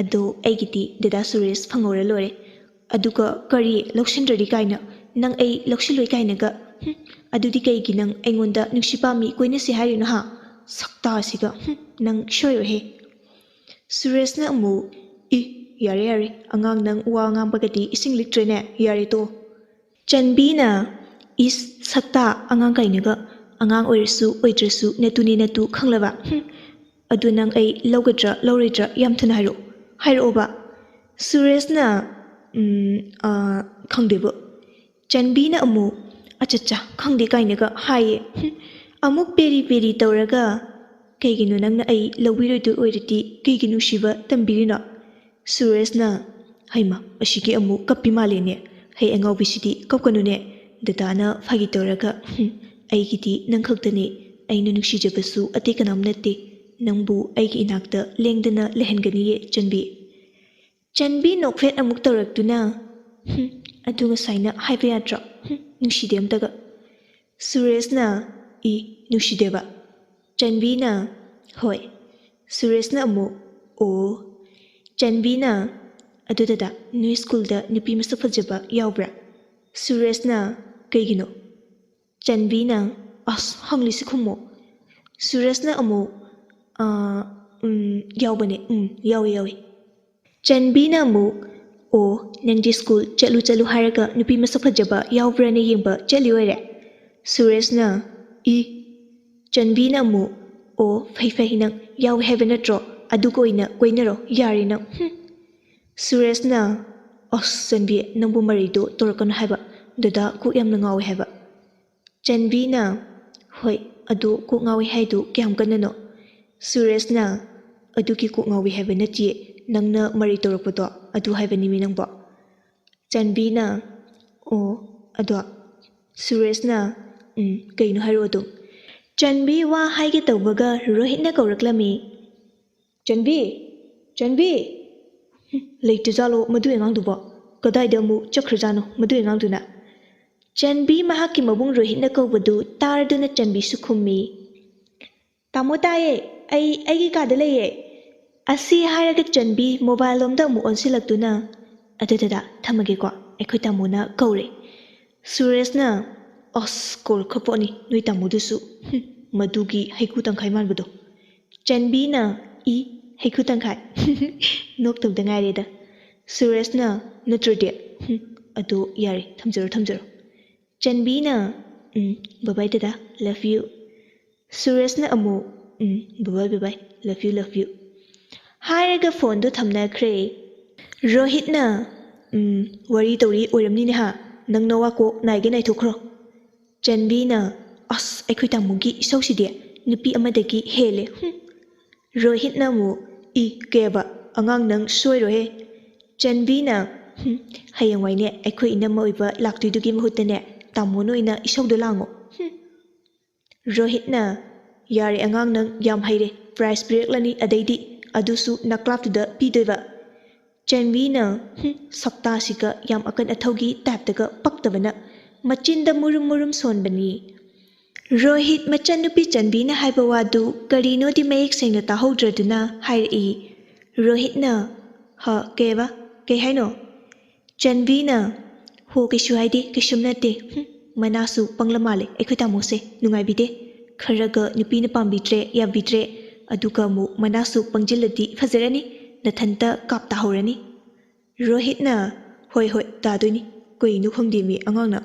ꯑꯗꯣ ꯑꯩꯒꯤꯗꯤ ꯗꯗꯥ ꯁꯨꯔꯦꯁ ꯐꯪꯍꯧꯔ ꯂꯣꯏꯔꯦ꯫ ꯑꯗꯨꯒ ꯀꯔꯤ ꯂꯧꯁꯤꯟꯗ꯭ꯔꯗꯤ ꯀꯥꯏꯅ? ꯅꯪ ꯑꯩ ꯂꯧꯁꯤꯜꯂꯣꯏ ꯀꯥꯏꯅꯒ? ꯍꯨꯝ, ꯑꯗꯨꯗꯤ ꯀꯩꯒꯤ ꯅꯪ ꯑꯩꯉꯣꯟꯗ ꯅꯨꯡꯁꯤ ꯄꯥꯝꯃꯤ ꯀꯣꯏꯅꯁꯤ ꯍꯥꯏꯔꯤꯅꯣ ꯍꯥ? ꯁꯛꯇꯥꯁꯤꯒ, ꯍꯨꯝ, ꯅꯪ ꯁꯣꯏꯔꯣꯏꯍꯦ꯫ ꯁꯨꯔꯦꯁꯅ ꯑꯃꯨꯛ, "ꯏ, ꯌꯥꯔꯦ ꯌꯥꯔꯦ, ꯑꯉꯥꯡ ꯅꯪ ꯋꯥ ꯉꯥꯡꯕꯒꯗꯤ ꯏꯁꯤꯡ ꯂꯤꯛꯇ꯭ꯔꯦꯅꯦ, ꯌꯥꯔꯦ ꯇꯣ꯫" ꯆꯟꯕꯤꯅ, "ꯏꯁ, ꯁꯛꯇꯥ, ꯑꯉꯥꯡ ꯀꯥꯏꯅꯒ, ꯑꯉꯥꯡ ꯑꯣꯏꯔꯁꯨ ꯑꯣꯏꯗ꯭ꯔꯁꯨ ꯅꯇꯨꯅꯦ ꯅꯇꯨ, ꯈꯪꯂꯕ? ꯍꯨꯝ, ꯑꯗꯨ ꯅꯪ ꯑꯩ ꯂꯧꯒꯗ꯭ꯔꯥ ꯂꯧꯔꯣꯏꯗ꯭ꯔꯥ ꯌꯥꯝ ꯊꯨꯅ ꯍꯥꯏꯔꯛꯑꯣ, ꯍꯥꯏꯔꯛꯑꯣꯕ꯫" ꯁꯨꯔꯦꯁꯅ, "ꯎꯝ, ꯑꯥ, ꯈꯪꯗꯦꯕꯣ꯫" ꯆꯟꯕꯤꯅ ꯑꯃꯨꯛ, "ꯑꯆꯠꯆꯥ, ꯈꯪꯗꯦ ꯀꯥꯏꯅꯒ ꯍꯥꯏꯌꯦ꯫ ꯍꯨꯝ, ꯑꯃꯨꯛ ꯄꯦꯔꯤ ꯄꯦꯔꯤ ꯇꯧꯔꯒ, ꯀꯩꯒꯤꯅꯣ ꯅꯪꯅ ꯑꯩ ꯂꯧꯕꯤꯔꯣꯏꯗꯣꯏ ꯑꯣꯏꯔꯗꯤ ꯀꯩꯒꯤ ꯅꯨꯡꯁꯤꯕ ꯇꯝꯕꯤꯔꯤꯅꯣ?" ꯁꯨꯔꯦꯁꯅ, "ꯍꯩꯃ, ꯑꯁꯤꯒꯤ ꯑꯃꯨꯛ ꯀꯞꯄꯤ ꯃꯥꯜꯂꯦꯅꯦ꯫ ꯍꯩ ꯑꯉꯥꯎꯕꯤꯁꯤꯗꯤ ꯀꯞꯀꯅꯨꯅꯦ꯫ ꯗꯗꯥꯅ ꯐꯥꯒꯤ ꯇꯧꯔꯒ, ꯍꯨꯝ, ꯑꯩꯒꯤꯗꯤ ꯅꯪ ꯈꯛꯇꯅꯦ꯫ ꯑꯩꯅ ꯅꯨꯡꯁꯤꯖꯕꯁꯨ ꯑꯇꯩ ꯀꯅꯥꯝ ꯅꯠꯇꯦ꯫ ꯅꯪꯕꯨ ꯑꯩꯒꯤ ꯏꯅꯥꯛꯇ ꯂꯦꯡꯗꯅ ꯂꯩꯍꯟꯒꯅꯤꯌꯦ, ꯆꯟꯕꯤ꯫" ꯆꯟꯕꯤ ꯅꯣꯛꯐꯦꯠ ꯑꯃꯨꯛ ꯇꯧꯔꯛꯇꯨꯅ, "ꯍꯨꯝ, ꯑꯗꯨ ꯉꯁꯥꯏꯅ ꯍꯥꯏꯕ ꯌꯥꯗ꯭ꯔꯣ? ꯍꯨꯝ, ꯅꯨꯡꯁꯤꯗꯦ ꯑꯝꯇꯒ꯫" ꯁꯨꯔꯦꯁꯅ, "ꯏ, ꯅꯨꯡꯁꯤꯗꯦꯕ?" ꯆꯟꯕꯤꯅ, "ꯍꯣꯏ꯫" ꯁꯨꯔꯦꯁꯅ ꯑꯃꯨꯛ, "ꯑꯣ꯫" ꯆꯟꯕꯤꯅ, "ꯑꯗꯨ ꯗꯗꯥ, ꯅꯣꯏ ꯁ꯭ꯀꯨꯜꯗ ꯅꯨꯄꯤ ꯃꯁꯛ ꯐꯖꯕ ꯌꯥꯎꯕ꯭ꯔꯥ?" ꯁꯨꯔꯦꯁꯅ, "ꯀꯩꯒꯤꯅꯣ?" ꯆꯟꯕꯤꯅ, "ꯑꯁ, ꯍꯪꯂꯤꯁꯤ ꯈꯨꯝꯃꯣ꯫" ꯁꯨꯔꯦꯁꯅ ꯑꯃꯨꯛ, "ꯑꯥ, ꯎꯝ, ꯌꯥꯎꯕꯅꯦ, ꯎꯝ, ꯌꯥꯎꯋꯦ, ꯌꯥꯎꯋꯦ꯫" ꯆꯟꯕꯤꯅ ꯑꯃꯨꯛ, "ꯑꯣ, ꯅꯪꯗꯤ ꯁ꯭ꯀꯨꯜ ꯆꯠꯂꯨ ꯆꯠꯂꯨ ꯍꯥꯏꯔꯒ ꯅꯨꯄꯤ ꯃꯁꯛ ꯐꯖꯕ ꯌꯥꯎꯕ꯭ꯔꯥꯅ ꯌꯦꯡꯕ ꯆꯠꯂꯤ ꯑꯣꯏꯔꯦ?" ꯁꯨꯔꯦꯁꯅ, "ꯏ꯫" ꯆꯟꯕꯤꯅ ꯑꯃꯨꯛ, "ꯑꯣ, ꯐꯩ ꯐꯩ, ꯅꯪ ꯌꯥꯎꯋꯦ ꯍꯥꯏꯕ ꯅꯠꯇ꯭ꯔꯣ? ꯑꯗꯨꯒ ꯑꯣꯏꯅ ꯀꯣꯏꯅꯔꯣ, ꯌꯥꯔꯦ ꯅꯪ, ꯍꯨꯝ꯫" ꯁꯨꯔꯦꯁꯅ, "ꯑꯁ, ꯆꯟꯕꯤ, ꯅꯪꯕꯨ ꯃꯔꯩꯗꯣ ꯇꯧꯔꯛꯀꯅꯨ ꯍꯥꯏꯕ, ꯗꯗꯥ ꯀꯣꯛ ꯌꯥꯝꯅ ꯉꯥꯎꯋꯦ ꯍꯥꯏꯕ꯫" ꯆꯟꯕꯤꯅ, "ꯍꯣꯏ, ꯑꯗꯨ ꯀꯣꯛ ꯉꯥꯎꯋꯦ ꯍꯥꯏꯗꯨ ꯀꯌꯥꯝ ꯀꯟꯅꯅꯣ?" ꯁꯨꯔꯦꯁꯅ, ꯑꯗꯨꯒꯤ ꯀꯣꯛ ꯉꯥꯎꯏ ꯍꯥꯏꯕ ꯅꯠꯇꯤꯌꯦ, ꯅꯪꯅ ꯃꯔꯩ ꯇꯧꯔꯛꯄꯗꯣ ꯑꯗꯨ ꯍꯥꯏꯕꯅꯤꯃꯤ ꯅꯪꯕꯣ꯫ ꯆꯥꯟꯕꯤꯅ, "ꯑꯣ, ꯑꯗꯣ ꯁꯨꯔꯦꯁꯅ, ꯎꯝ, ꯀꯩꯅꯣ ꯍꯥꯏꯔꯛꯑꯣ ꯑꯗꯨꯝ꯫" ꯆꯥꯟꯕꯤ ꯋꯥ ꯍꯥꯏꯒꯦ ꯇꯧꯕꯒ ꯔꯣꯍꯤꯠꯅ ꯀꯧꯔꯛꯂꯝꯃꯤ꯫ "ꯆꯥꯟꯕꯤ! ꯆꯥꯟꯕꯤ!" ꯂꯩꯇ꯭ꯔꯖꯥꯠꯂꯣ ꯃꯗꯨ ꯑꯉꯥꯡꯗꯨꯕꯣ? ꯀꯗꯥꯏꯗ ꯑꯃꯨꯛ ꯆꯠꯈ꯭ꯔꯖꯥꯠꯅꯣ ꯃꯗꯨ ꯑꯉꯥꯡꯗꯨꯅ? ꯆꯥꯟꯕꯤ ꯃꯍꯥꯛꯀꯤ ꯃꯕꯨꯡ ꯔꯣꯍꯤꯠꯅ ꯀꯧꯕꯗꯨ ꯇꯥꯔꯗꯨꯅ ꯆꯥꯟꯕꯤꯁꯨ ꯈꯨꯝꯃꯤ꯫ "ꯇꯥꯃꯣ ꯇꯥꯏꯌꯦ, ꯑꯩ ꯑꯩꯒꯤ ꯀꯥꯗ ꯂꯩꯌꯦ꯫" ꯑꯁꯤ ꯍꯥꯏꯔꯒ ꯆꯥꯟꯕꯤ ꯃꯣꯕꯥꯏꯜ ꯂꯣꯝꯗ ꯑꯃꯨꯛ ꯑꯣꯟꯁꯤꯜꯂꯛꯇꯨꯅ, "ꯑꯗꯨꯗꯨꯗ ꯊꯝꯃꯒꯦꯀꯣ, ꯑꯩꯈꯣꯏ ꯇꯥꯃꯣꯅ ꯀꯧꯔꯦ꯫" ꯁꯨꯔꯦꯁꯅ, "ꯑꯁ, ꯀꯧꯔꯛꯈ꯭ꯔ ꯄꯣꯠꯅꯤ ꯅꯣꯏ ꯇꯥꯃꯣꯗꯨꯁꯨ, ꯍꯨꯝ, ꯃꯗꯨꯒꯤ ꯍꯩꯀꯨ ꯇꯪꯈꯥꯏ ꯃꯥꯟꯕꯗꯣ꯫" ꯆꯥꯟꯕꯤꯅ, "ꯏ, ꯍꯩꯀꯨ ꯇꯪꯈꯥꯏ?" ꯅꯣꯛꯇꯕꯗ ꯉꯥꯏꯔꯦꯗ꯫ ꯁꯨꯔꯦꯁꯅ, "ꯅꯠꯇ꯭ꯔꯗꯤ?" "ꯍꯨꯝ, ꯑꯗꯣ ꯌꯥꯔꯦ, ꯊꯝꯖꯔꯣ, ꯊꯝꯖꯔꯣ꯫" ꯆꯥꯟꯕꯤꯅ, "ꯎꯝ, bye bye ꯗꯗꯥ, love you꯫" ꯁꯨꯔꯦꯁꯅ ꯑꯃꯨꯛ, "ꯎꯝ, bye bye, bye bye, love you, love you" ꯍꯥꯏꯔꯒ ꯐꯣꯟꯗꯣ ꯊꯝꯅꯈ꯭ꯔꯦ꯫ ꯔꯣꯍꯤꯠꯅ, "ꯎꯝ, ꯋꯥꯔꯤ ꯇꯧꯔꯤ ꯑꯣꯏꯔꯝꯅꯤꯅꯦ ꯍꯥ, ꯅꯪ ꯅꯋꯥ ꯀꯣꯛ ꯅꯥꯏꯒꯦ ꯅꯥꯏꯊꯣꯛꯈ꯭ꯔꯣ꯫" ꯆꯥꯟꯕꯤꯅ, "ꯑꯁ, ꯑꯩꯈꯣꯏ ꯇꯥꯃꯣꯒꯤ ꯏꯁꯧꯁꯤꯗꯤ ꯅꯨꯄꯤ ꯑꯃꯗꯒꯤ ꯍꯦꯜꯂꯦ, ꯍꯨꯝ꯫" ꯔꯣꯍꯤꯠꯅ ꯑꯃꯨꯛ, "ꯏ, ꯀꯩꯕ? ꯑꯉꯥꯡ ꯅꯪ ꯁꯣꯏꯔꯣꯍꯦ꯫" ꯆꯥꯟꯕꯤꯅ, "ꯍꯨꯝ, ꯍꯌꯦꯡꯋꯥꯏꯅꯦ ꯑꯩꯈꯣꯏ ꯏꯅꯝꯃ ꯑꯣꯏꯕ ꯂꯥꯛꯇꯣꯏꯗꯨꯒꯤ ꯃꯍꯨꯠꯇꯅꯦ ꯇꯥꯃꯣꯅ ꯑꯣꯏꯅ ꯏꯁꯧꯗꯣ ꯂꯥꯡꯉꯣ, ꯍꯨꯝ꯫" ꯔꯣꯍꯤꯠꯅ, "ꯌꯥꯔꯦ ꯑꯉꯥꯡ ꯅꯪ, ꯌꯥꯝ ꯍꯩꯔꯦ, ꯄ꯭ꯔꯥꯏꯖ ꯄꯤꯔꯛꯂꯅꯤ ꯑꯗꯩꯗꯤ, ꯑꯗꯨꯁꯨ ꯅꯀ꯭ꯂꯥꯞꯇꯨꯗ ꯄꯤꯗꯣꯏꯕ꯫" ꯆꯥꯟꯕꯤꯅ, "ꯍꯨꯝ, ꯁꯛꯇꯥꯁꯤꯒ ꯌꯥꯝ ꯑꯀꯟ ꯑꯊꯧꯒꯤ ꯇꯥꯏꯞꯇꯒ ꯄꯛꯇꯕꯅ꯫" ꯃꯆꯤꯟꯗ ꯃꯨꯔꯨꯝ ꯃꯨꯔꯨꯝ ꯁꯣꯟꯕꯅꯤ꯫ ꯔꯣꯍꯤꯠ ꯃꯆꯟꯅꯨꯄꯤ ꯆꯥꯟꯕꯤꯅ ꯍꯥꯏꯕ ꯋꯥꯗꯨ ꯀꯔꯤꯅꯣꯗꯤ ꯃꯌꯦꯛ ꯁꯦꯡꯅ ꯇꯥꯍꯧꯗ꯭ꯔꯗꯨꯅ ꯍꯥꯏꯔꯛꯏ꯫ ꯔꯣꯍꯤꯠꯅ, "ꯍ, ꯀꯩꯕ? ꯀꯩ ꯍꯥꯏꯅꯣ?" ꯆꯥꯟꯕꯤꯅ, "ꯍꯣ, ꯀꯩꯁꯨ ꯍꯥꯏꯗꯦ, ꯀꯩꯁꯨꯝ ꯅꯠꯇꯦ꯫ ꯍꯨꯝ, ꯃꯅꯥꯁꯨ ꯄꯪꯂ ꯃꯥꯜꯂꯦ ꯑꯩꯈꯣꯏ ꯇꯥꯃꯣꯁꯦ, ꯅꯨꯡꯉꯥꯏꯕꯤꯗꯦ꯫ ꯈꯔꯒ ꯅꯨꯄꯤꯅ ꯄꯥꯝꯕꯤꯗ꯭ꯔꯦ, ꯌꯥꯕꯤꯗ꯭ꯔꯦ, ꯑꯗꯨꯒ ꯑꯃꯨꯛ ꯃꯅꯥꯁꯨ ꯄꯪꯖꯤꯜꯂꯗꯤ ꯐꯖꯔꯅꯤ, ꯅꯊꯟꯇ ꯀꯥꯞ ꯇꯥꯍꯧꯔꯅꯤ꯫" ꯔꯣꯍꯤꯠꯅ, "ꯍꯣꯏ, ꯍꯣꯏ, ꯇꯥꯗꯣꯏꯅꯤ꯫ ꯀꯩꯅꯣ ꯈꯪꯗꯦꯃꯤ ꯑꯉꯥꯡꯅ꯫"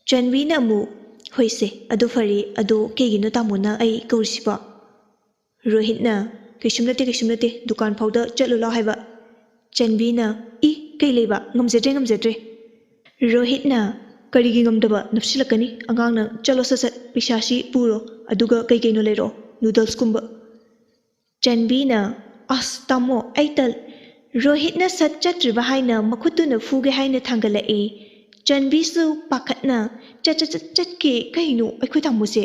ꯆꯥꯟꯕꯤꯅ ꯑꯃꯨꯛ, "ꯍꯣꯏꯁꯦ, ꯑꯗꯨ ꯐꯔꯦ, ꯑꯗꯣ ꯀꯩꯒꯤꯅꯣ ꯇꯥꯃꯣꯅ ꯑꯩ ꯀꯧꯔꯤꯁꯤꯕꯣ?" ꯔꯣꯍꯤꯠꯅ, "ꯀꯩꯁꯨꯝ ꯅꯠꯇꯦ, ꯀꯩꯁꯨꯝ ꯅꯠꯇꯦ, ꯗꯨꯀꯥꯟ ꯐꯥꯎꯗ ꯆꯠꯂꯨ ꯂꯥꯎ ꯍꯥꯏꯕ꯫" ꯆꯥꯟꯕꯤꯅ, "ꯏ, ꯀꯩ ꯂꯩꯕ? ꯉꯝꯖꯗ꯭ꯔꯦ, ꯉꯝꯖꯗ꯭ꯔꯦ꯫" ꯔꯣꯍꯤꯠꯅ, "ꯀꯔꯤꯒꯤ ꯉꯝꯗꯕ? ꯅꯞꯁꯤꯜꯂꯛꯀꯅꯤ ꯑꯉꯥꯡ ꯅꯪ꯫ ꯆꯠꯂꯣ ꯁꯠ ꯁꯠ, ꯄꯩꯁꯥꯁꯤ ꯄꯨꯔꯣ, ꯑꯗꯨꯒ ꯀꯩ ꯀꯩꯅꯣ ꯂꯩꯔꯛꯑꯣ, ꯅꯨꯗꯜꯁꯀꯨꯝꯕ꯫" ꯆꯟꯕꯤꯅ, "ꯑꯁ ꯇꯥꯃꯣ, ꯑꯩ ꯇꯜ-," ꯔꯣꯍꯤꯠꯅ ꯁꯠ ꯆꯠꯇ꯭ꯔꯤꯕ ꯍꯥꯏꯅ ꯃꯈꯨꯠꯇꯨꯅ ꯐꯨꯒꯦ ꯍꯥꯏꯅ ꯊꯥꯡꯒꯠꯂꯛꯏ꯫ ꯆꯟꯕꯤꯁꯨ ꯄꯥꯈꯠꯅ, "ꯆꯠ ꯆꯠ ꯆꯠ ꯆꯠꯀꯦ ꯀꯩꯅꯣ ꯑꯩꯈꯣꯏ ꯇꯥꯃꯣꯁꯦ?"